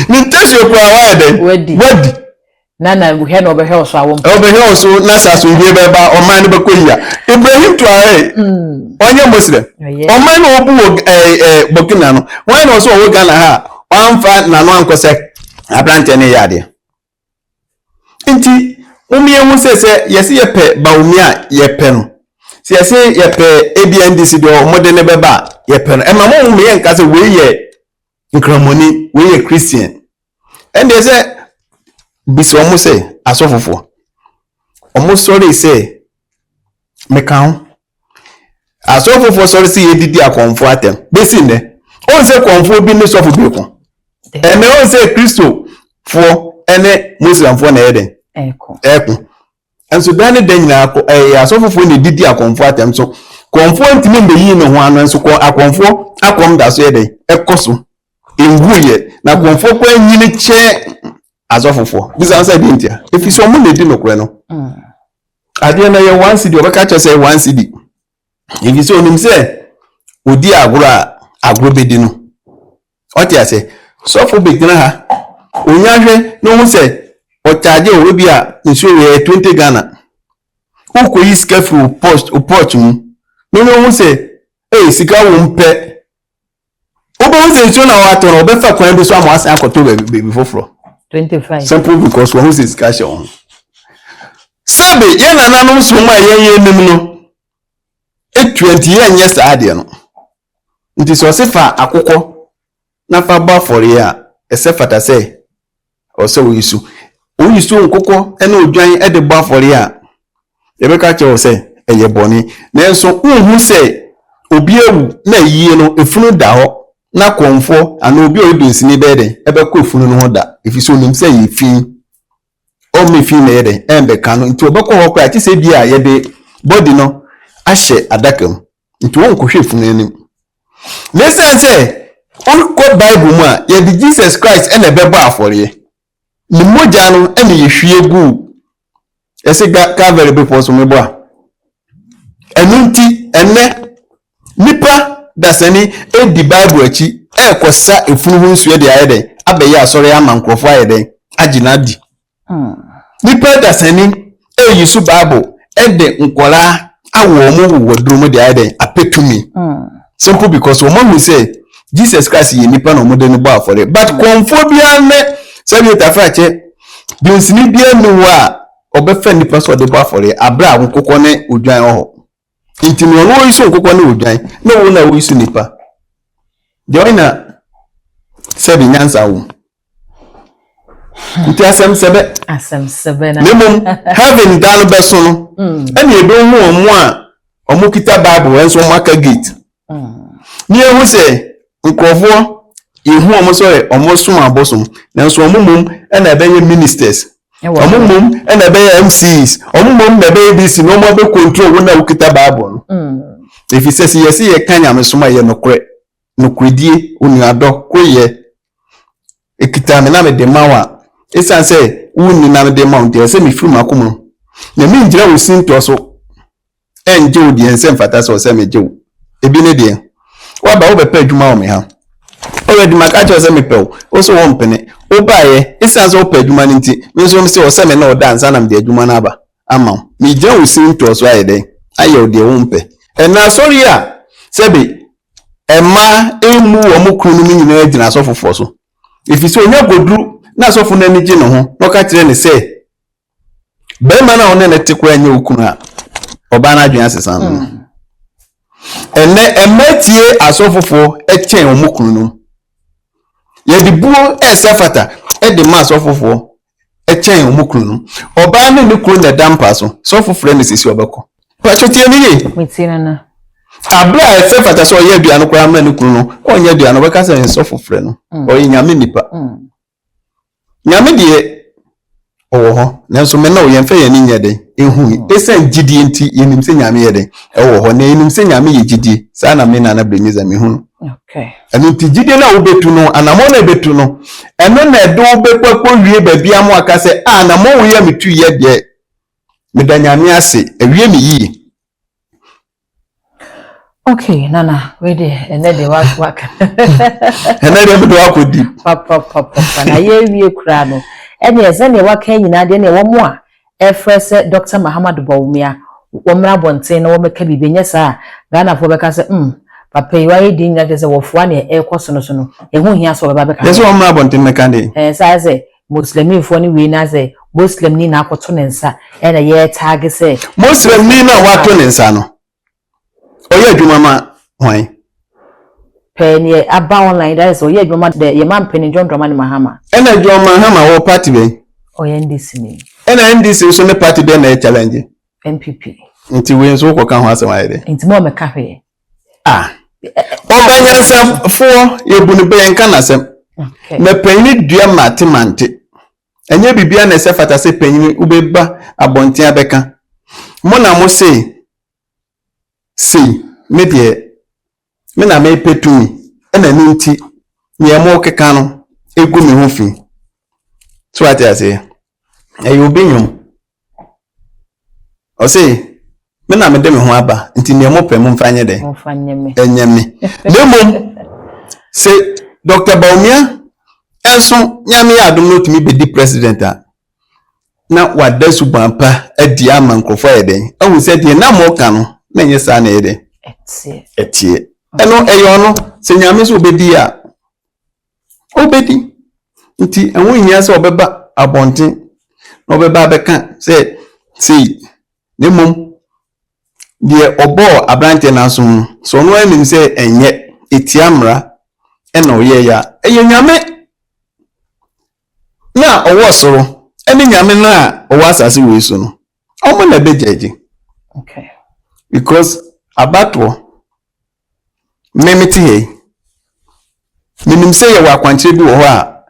Speaker 1: ne ntasuo koraa wayɛ dɛ.
Speaker 2: Wadi.
Speaker 1: Wadi.
Speaker 2: Na hwɛ na ɔbɛhwɛ wo so a wɔmpɛ.
Speaker 1: Ɔbɛhwɛ wo so na sɛ asomdwe bɛba, ɔman no bɛkɔ yia. Ibrahim Traore, ɔnyɛ Muslim?
Speaker 2: Ɔyɛ.
Speaker 1: Ɔman no ɔbu wɔ ɛɛ ɛɛ Burkina no, wɔn na ɔsɛ ɔwɔ Ghana ha a ɔamfa n'ano ankɔ sɛ aberanteɛ no yɛ adeɛ. Nti wɔn yɛn ho sɛ yɛsi yɛpɛ Bawumia a, yɛpɛ no, sɛ yɛsi yɛpɛ ABNDC deɛ wɔde ne bɛba a, yɛpɛ no. Ɛma mo mo yɛn nka sɛ wei yɛ Nkramoni, wei yɛ Christian. Ɛndeɛ sɛ bisa wɔn sɛ asɔfofoɔ wɔn sɔre sɛ meka ho, asɔfofoɔ sɔre sɛ yɛdidi akɔnfoɔ atɛm bɛsi nnɛ, ɔn sɛ kɔnfoɔ bi ne sɔfo bi ko. Ɛnɛ ɔn sɛ Kristofoɔ ɛne Muslimfoɔ na ɛyɛ dɛn?
Speaker 2: Ɛko.
Speaker 1: Ɛko nso dan ne dan nyinaa kɔ. Ɛyɛ asɔfofoɔ na ɛdidi akɔnfoɔ atɛm so. Kɔnfoɔ ntumi mbɛyi ne ho ano nso kɔ akɔnfoɔ akɔm da so yɛ dɛn? Ɛkɔ so ngu yɛ na akɔnfoɔ kɔ anyini kyɛn asɔfofoɔ. Bisa sɛ deɛ ntia? Ɛfiri sɛ ɔmo na ɛdi nokorɛ no. Adeɛ no yɛ 1 cedi, ɔbɛka kyerɛ sɛ 1 cedi, ɛfiri sɛ onim sɛ odi agorɔ a, agorɔ bɛdi no. Ɔte ase, sɔfo bɛgyina ha, onya hwɛ na ohu sɛ ɔkyagye o, ebi a nsuo yɛ 20 Ghana, wokɔyi sika firi wo post wo pouch mu na onya hu sɛ ee, sika wɔ mu pɛ, wobɛhu sɛ nsuo na watɔ no, ɔbɛfa kwan bi so ama wasan akɔtɔ baabi foforɔ.
Speaker 2: 25.
Speaker 1: Simple because wɔn ho sɛ sika hyɛ wɔn ho. Sɛbi yɛn nananom som a yɛn yɛn nim no etua, nti yɛn nyɛ saa adeɛ no. Nti sɛ ɔse fa akokɔ na fa bɔ afɔreɛ a, ɛsɛ fata sɛ ɔsɛ oyi so nkokɔ ɛne odwan ɛde bɔ afɔreɛ a, yɛbɛka kyerɛ wo sɛ ɛyɛ bɔne. Nanso nhu sɛ obi awu na yie no efunu da hɔ na kɔnfoɔ anaa obi a ɔyɛ dunsini bɛyɛ dɛn ɛbɛkɔ efunu no ho da, efi so onim sɛ yɛ fi, ɔmme fi na ɛyɛ dɛn ɛmbɛka no. Nti ɔbɛkɔ hɔ koraa kye sɛ bi a yɛde body no ahyɛ adaka mu, nti wɔnkɔhwɛ efunu anim. Na esiane sɛ wokɔ Bible mu a, yɛde Jesus Christ ɛna ɛbɛbɔ afɔreɛ, ne mogya no ɛna yɛhwie gu ɛsɛ Calvary bepɔ so mebɔ a. Ɛno nti ɛnɛ nipa dasani edi Bible akyi ɛrekɔsa efunu ho nsuo de ayɛ dɛn abɛyɛ asɔre ama nkurɔfoɔ ayɛ dɛn agye n'adi. Nipa dasani eyi so Bible ɛde nkɔlaa awɔ wɔn wɔ waduro mu de ayɛ dɛn apɛ tumi. Simple because wɔn ahu sɛ Jesus Christ yɛ nipa na wɔn de no bɔ afɔre. But kɔnfoɔ biara ne sɛbi tafrakyɛ dunsini biara ni hɔ a ɔbɛfa nipa sɛ ɔde bɔ afɔre abere a nkokɔ ne odwan wɔ hɔ. Nti na ɔno oyi so nkokɔ ne odwan na wɔn na oyi so nipa deɛ, ɔyɛ na sɛbi nyansa wɔ mu. Nti asɛm sɛbɛ.
Speaker 2: Asɛm sɛbɛ na.
Speaker 1: Na mmom heaven da no bɛso no, ɛna ebi hu wɔn a wɔn kita Bible nso wɔn aka gate ne ehu sɛ nkurɔfoɔ ehu wɔn sɛ wɔn som abosom, nanso wɔn mmom ɛna ɛbɛyɛ ministers, wɔn mmom ɛna ɛbɛyɛ MCs, wɔn mmom na ɛbɛyɛ DC na wɔn abɛ control wɔn a wɔkita Bible no. Efi sɛ yɛsi yɛ ka nyamesom a yɛ nokorɛ, nokoredie, onuadɔ koyɛ ekita me na me de ma wo a, esan sɛ wunni na me de ma wo, nti ɛsɛ me firi m'akoma mu na mi ngyina wo sintɔ so ɛngye wo deɛ nsɛ mfata sɛ ɔsɛ megye wo. Ebi ne deɛ waba wobɛpɛ adwuma wɔ me ha already, maka kyerɛ sɛ mepɛ wo, wo so wɔmpene. Wobaeɛ, ɛsiane sɛ wopɛ adwuma no nti, me nso sɛ ɔsɛ me na ɔda ansa na mede adwuma no aba ama wo. Megyina wo sintɔ so ayɛ dɛn ayɛ wo deɛ wompɛ. Ɛna asɔre a Sɛbe mmaa mmu wɔn kununom nyinaa gyina asɔfofoɔ so. Ɛfiri sɛ ɔnya kɔduru na asɔfo no ani gye ne ho na ɔka kyerɛ ne sɛ barima no a ɔne no te koraa nyɛ wo kunu a, ɔbaa no adwene asesa no. Ɛnnɛ mmaa tie asɔfofoɔ kyɛn wɔn kununom. Yɛde buo ɛsɛ fata de ma asɔfofoɔ kyɛn wɔn kununom. Ɔbaa ne ne kunu na ɛda mpa so, sɔfo frɛ no sisi ɔbɛkɔ. Patro tie me yie.
Speaker 2: Metie nana.
Speaker 1: Abere a ɛsɛ fata sɛ ɔyɛ aduane koraa ma ne kunu no, ɔnyɛ aduane, ɔbɛka sɛ sɔfo frɛ no. Ɔyɛ nyame nipa. Nyame deɛ ɔwɔ hɔ, nanso me ne wo yɛmfa yɛn ani nyɛ dɛn ɛhu yi. Ɛsiane gyidie nti yɛnim sɛ Nyame yɛ dɛn ɛwɔ hɔ, na yɛnim sɛ Nyame yɛ gyidie. Saa na me Nana Bereniza mehu no. Ɛno nti gyidie no a wobɛtu no, anammɔn no a ɛbɛtu no, ɛno na ɛde wo bɛkɔ akɔwie baabi ama waka sɛ, ah, anammɔn wei a metuiɛ deɛ, meda Nyame ase, awie me yie.
Speaker 2: Okay, Nana, wei deɛ ɛnɛ deɛ waka.
Speaker 1: Ɛnɛ deɛ mede wakɔ deep.
Speaker 2: Papapapa na yɛawie koraa no, ɛneɛ sɛdeɛ waka nyinaa deɛ neɛ wɔn a ɛfrɛ sɛ Dr. Mahamudu Bawumia wɔmmra abɔnten na wɔmmɛka biribi, ɛnyɛ saa a Ghanafoɔ bɛka sɛ papa yi wayɛ din nyinaa kyerɛ sɛ wɔfoa neɛ ɛrekɔ so no so no, ɛho hia sɛ wɔbɛba bɛka.
Speaker 1: Yɛ sɛ wɔmmra abɔnten mmɛka deɛ.
Speaker 2: Ɛɛ saa sɛ Muslimifoɔ no wei na sɛ Muslimni na akɔto ne nsa ɛna yɛretaage sɛ.
Speaker 1: Muslimni na wato ne nsa no, ɔyɛ adwuma ma hwan?
Speaker 2: Pɛɛ neɛ aba online that is ɔyɛ adwuma ma the yɛ mampanin John Dramani Mahama.
Speaker 1: Ɛna John Mahama wɔ party bɛn?
Speaker 2: Ɔyɛ NDC ni.
Speaker 1: Ɛna NDC nso ne party bɛn na ɛyɛ challenge?
Speaker 2: NPP.
Speaker 1: Nti wei nso wokɔka ho asɛm ayɛ dɛ?
Speaker 2: Nti mo a mɛka hwee.
Speaker 1: Ah, ɔba nyansafoɔ yɛbu no bɛ yɛnka n'asɛm. Na panyin dua mate mante. Ɛnyɛ biribiara na ɛsɛ fata sɛ panyin wobɛba abɔnten abɛka. Mo na mo se sei, me deɛ me na mepɛ tumi ɛna ɛno nti nea mokeka no egu me ho fi. So ate aseɛ? Ɛyɛ obi nnwom. Ɔse me na mede me ho aba nti nea mopɛ momfa nyɛ dɛn? Ɛnyɛ me. Na mmom sɛ Dr. Bawumia nso Nyame yɛ adom na otumi bɛdi president a, na wada suban pa adi ama nkurɔfoɔ ayɛ dɛn? Ahu sɛ deɛ na moka no na ɛnyɛ saa na ɛyɛ dɛn? Ɛteɛ. Ɛno ɛyɛ ɔno sɛ Nyame sɛ obɛdi a obɛdi. Nti ɛho nhia sɛ ɔbɛba abɔnten na ɔbɛba abɛka sɛ sei. Na mmom deɛ ɔbɔɔ aberanteɛ no asom no, sɛ ɔno ara nim sɛ ɛnyɛ, ɛtia mmara ɛna ɔyɛeɛ a, ɛyɛ Nyame no a ɔwɔ soro ɛne Nyame no a ɔwɔ asase wei so no, ɔmo na ɛbɛgyagye. Because abatoɔ, me mete ha yi, menim sɛ yɛwɔ akwankyerɛ bi wɔ hɔ a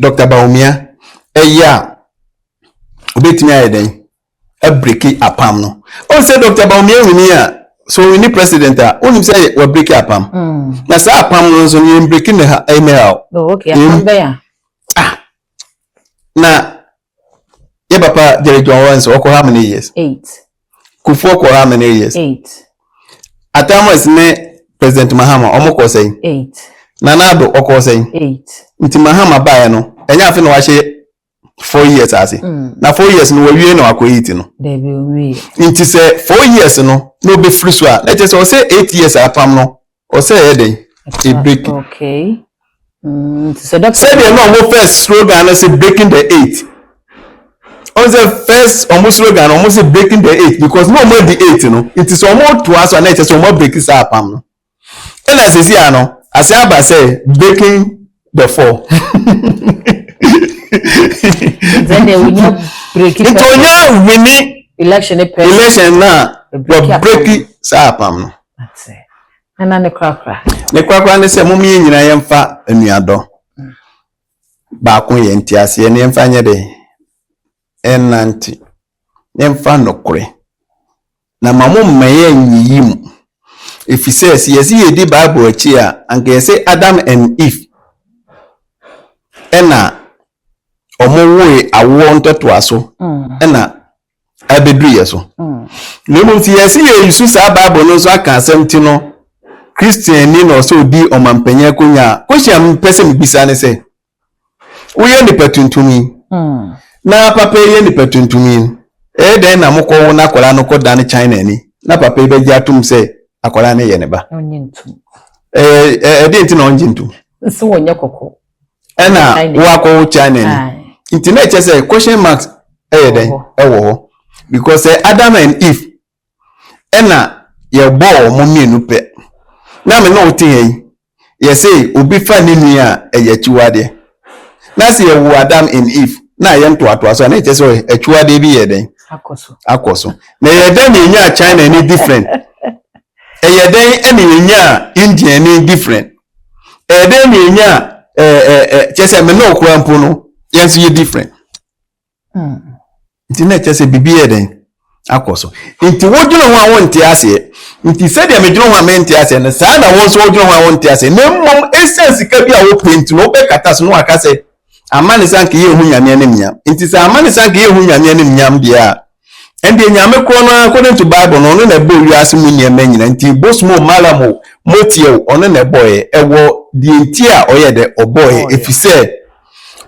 Speaker 1: Dr. Bawumia ɛyɛ a obetumi ayɛ dɛn abreak apam no. Ɔn sɛ Dr. Bawumia win a, sɛ ɔwin president a, wonim sɛ wabreak apam. Na saa apam no nso no yɛn break ne ha anyhow.
Speaker 2: Oh, okay, apam bɛn a?
Speaker 1: Ah, na yɛ papa Jerry John Rawlings ɔkɔ how many years?
Speaker 2: 8.
Speaker 1: Kufuor kɔ how many years?
Speaker 2: 8.
Speaker 1: Atta Mills ne President Mahama ɔmo kɔ sɛn?
Speaker 2: 8.
Speaker 1: Nana Addo ɔkɔ sɛn?
Speaker 2: 8.
Speaker 1: Nti Mahama baeɛ no, ɛnyɛ afe na wahyɛ 4 years ase. Na 4 years no wawie na wakɔ 8 no.
Speaker 2: Dabi owie.
Speaker 1: Nti sɛ 4 years no na obɛfiri so a, na kyerɛ sɛ ɔsɛ 8 years apam no, ɔsɛ ɛyɛ dɛn? Ɛbreak.
Speaker 2: Okay. Nti sɛ doctor.
Speaker 1: Sɛdeɛ na ɔmo first slogan no sɛ breaking the 8. Ɔmo sɛ first ɔmo slogan no ɔmo sɛ breaking the 8 because na ɔmo adi 8 no. Nti sɛ ɔmo toa so a na kyerɛ sɛ ɔmo abreak saa apam no. Ɛna sisi ano ase aba sɛ breaking the 4.
Speaker 2: Nti ɛnna onya break.
Speaker 1: Nti onya win
Speaker 2: election pɛ.
Speaker 1: Election na wɔ break saa apam no.
Speaker 2: Nana ne korakora.
Speaker 1: Ne korakora ne sɛ mom yɛn nyinaa yɛmfa anuadɔ baako yɛ nteaseɛ ne yɛmfa nyɛ dɛ ɛnante yɛmfa nokorɛ na ma mo mma yɛn nyiyi mu ɛfiri sɛ sɛ yɛsɛ yɛdi Bible akyi a anka yɛsɛ Adam and Eve ɛna ɔmo woe awoɔ ntɔtoaso ɛna abɛduru yɛ so. Na mmom sɛ yɛsɛ yɛyisu saa Bible no nso aka asɛm ti no, Christian ni na ɔsɛ odi ɔmampanyin akonnwa a, question a mepɛ sɛ mebisa ne sɛ, woyɛ nipa tuntum yi na papa yi yɛ nipa tuntum yi, ɛyɛ dɛn na mokɔwo na akwadaa no kɔdane China ni na papa yi bɛgye atom sɛ Akwadaa no yɛ ne ba. Ɔnnye ntom. Ɛɛ ɛdeɛ nti na ɔngye ntom?
Speaker 2: Nso wɔnyɛ kɔkɔɔ.
Speaker 1: Ɛna wakɔwo China ni. Nti na ɛkyɛ sɛ question marks ɛyɛ dɛn ɛwɔ hɔ because sɛ Adam and Eve ɛna yɛbɔɔ wɔn mmienu pɛ na me ne wo te ha yi yɛse obi fa ne nua a ɛyɛ akyiwadeɛ na sɛ yɛwo Adam and Eve na ayɛ ntoatoaso a na ɛkyɛ sɛ akyiwadeɛ bi yɛ dɛn akɔ so na ɛyɛ dɛn na yɛnyaa China ni different ɛyɛ dɛn na yɛnyaa Indian ni different ɛyɛ dɛn na yɛnyaa ɛɛ ɛɛ kyɛ sɛ me ne wo koraa mpo no yɛn nso yɛ different Nti na ɛkyerɛ sɛ biribi yɛ dɛn akɔ so. Nti wodwene ho a wonte aseɛ. Nti sɛdeɛ medwene ho a mente aseɛ no, saa na wo nso wodwene ho a wonte aseɛ. Na mmom ɛsiane sika bi a wopɛ nti no, wobɛkata so na waka sɛ ama ne sɛ anka yɛnhu Nyame animnyam. Nti sɛ ama ne sɛ anka yɛnhu Nyame animnyam deɛ a, Ɛndeɛ Nyame korɔ no ara according to bible no ɔno na ɛbɔɔ wiase mu nneɛma nyina nti bosom o malam o motie o ɔno na ɛbɔɔyɛ ɛwɔ deɛ nti a ɔyɛ dɛ ɔbɔɔyɛ efisɛ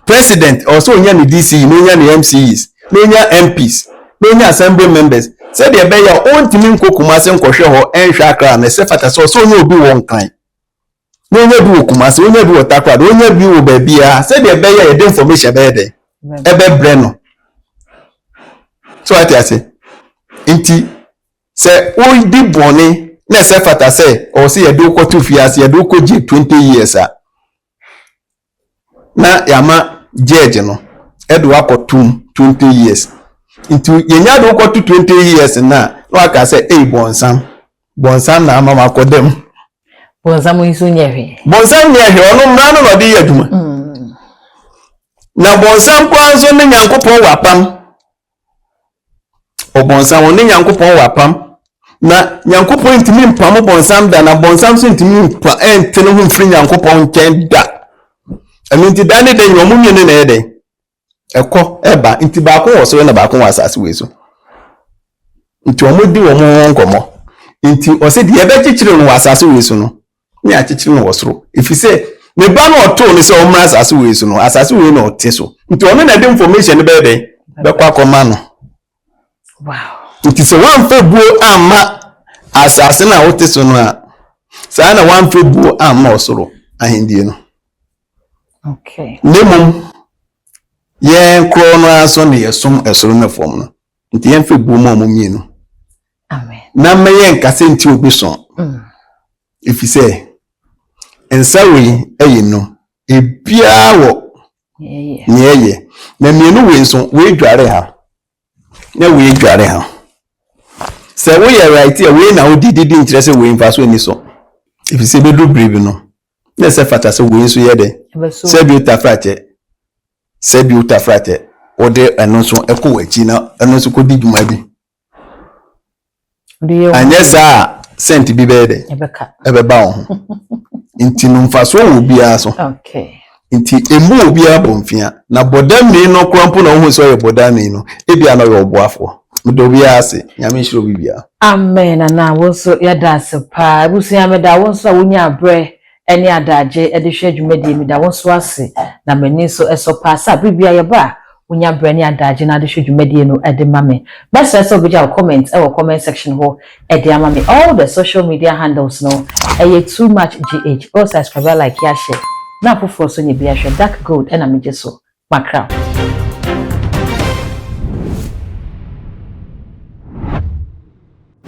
Speaker 1: president ɔwɔ sɛ ɔnya ne DCE na ɔnya ne MCEs na ɔnya MPs na ɔnya assembly members sɛdeɛ ɛbɛyɛ a ɔntumi nkɔ Kumase nkɔhwɛ hɔ ɛnhwɛ Accra no ɛsɛ fata sɛ ɔsɛ ɔnya obi wɔ Nkran na onya bi wɔ Kumasi, onya bi wɔ Takoradi, onya bi wɔ baabiara sɛdeɛ ɛbɛyɛ a yɛde information bɛyɛ dɛ ɛbɛbrɛ no. So ate ase? Nti sɛ wodi bɔne na ɛsɛ fata sɛ ɔwɔ sɛ yɛde wokɔto fiase, yɛde wokɔ gye 20 years a, na yɛama judge no ɛde wakɔtom 20 years. Nti yɛnya de wokɔto 20 years no a, na waka sɛ ei bɔnsam, bɔnsam na ama makɔ dɛm.
Speaker 2: Bɔnsam nso nyɛ hwee.
Speaker 1: Bɔnsam nyɛ hwee, ɔno mmara no na ɔde yɛ adwuma. Na bɔnsam koraa nso ne Nyankopɔn wɔ apam. Ɔbɔnsam ɔne Nyankopɔn wɔ apam. Na Nyankopɔn ntumi mpamo bɔnsam da, na bɔnsam nso ntumi mpa ɛnte ne ho mfiri Nyankopɔn nkyɛn da. Ɛno nti da ne da nyina wɔn mmienu na ɛyɛ dɛn? Ɛkɔ ɛba. Nti baako wɔ soro na baako wɔ asase wei so. Nti wɔn di wɔn ho nkɔmmɔ. Nti ɔsɛ deɛ ɛbɛkyekyere no wɔ asase wei so no, ne akyekyere no wɔ soro. Ɛfiri sɛ ne ba no ɔtoo no sɛ ɔmmra asase wei so no, asase wei na ɔte so. Nti ɔno na ɛde information no bɛyɛ dɛn? Bɛkɔ akɔma no. Nti sɛ woamfa buo amma asase no a wote so no a, saa na woamfa buo amma ɔsoro ahendie no. Na mmom yɛn korɔ no ara so na yɛsom ɛsoro ne fam no. Nti yɛmfa buo ma wɔn mmienu. Na mɛyɛ nkasa nti obi so. Ɛfiri sɛ nsa wei yɛ nu, ebiara wɔ nea ɛyɛ. Na mmienu wei nso, wei dware ha, na wei dware ha. Sɛ woyɛ right a, wei na wode didi nkyerɛ sɛ wei mfaso nni so. Ɛfiri sɛ ɛbɛduru bere bi no, na ɛsɛ fata sɛ wei nso yɛ dɛ. Sɛ bi wotafrakyɛ, sɛ bi wotafrakyɛ, wode ɛno nso kɔ w'akyi na ɛno nso kɔdi dwuma bi. Anyɛ saa a sɛnt bi bɛyɛ dɛ ɛbɛba wo ho. Nti no mfasoɔ wɔ obiara so. Nti mmu obiara bɔmfia. Na bɔdamni no koraa mpo na wohu sɛ ɔyɛ bɔdamni no, ebia na ɔyɛ ɔboafoɔ. Meda obiara ase. Nyame nhyira obi biara.
Speaker 2: Amen Nana wo nso yɛda ase paa. Abusua meda wo nso a wonyaa berɛ ne adagye de hwɛ dwumadie meda wo nso ase na m'ani nso sɔ paa sɛ bere biara yɛba a wonya berɛ ne adagye na ade hwɛ dwumadie no de ma me. Mɛsrɛ sɛ wobɛgya wo comment wɔ comment section hɔ de ama me. All the social media handles no ɛyɛ too much GH. Wo subscribe a like ahyɛ na afoforɔ nso nya bi ahwɛ. Dark Gold na megye so. Makra.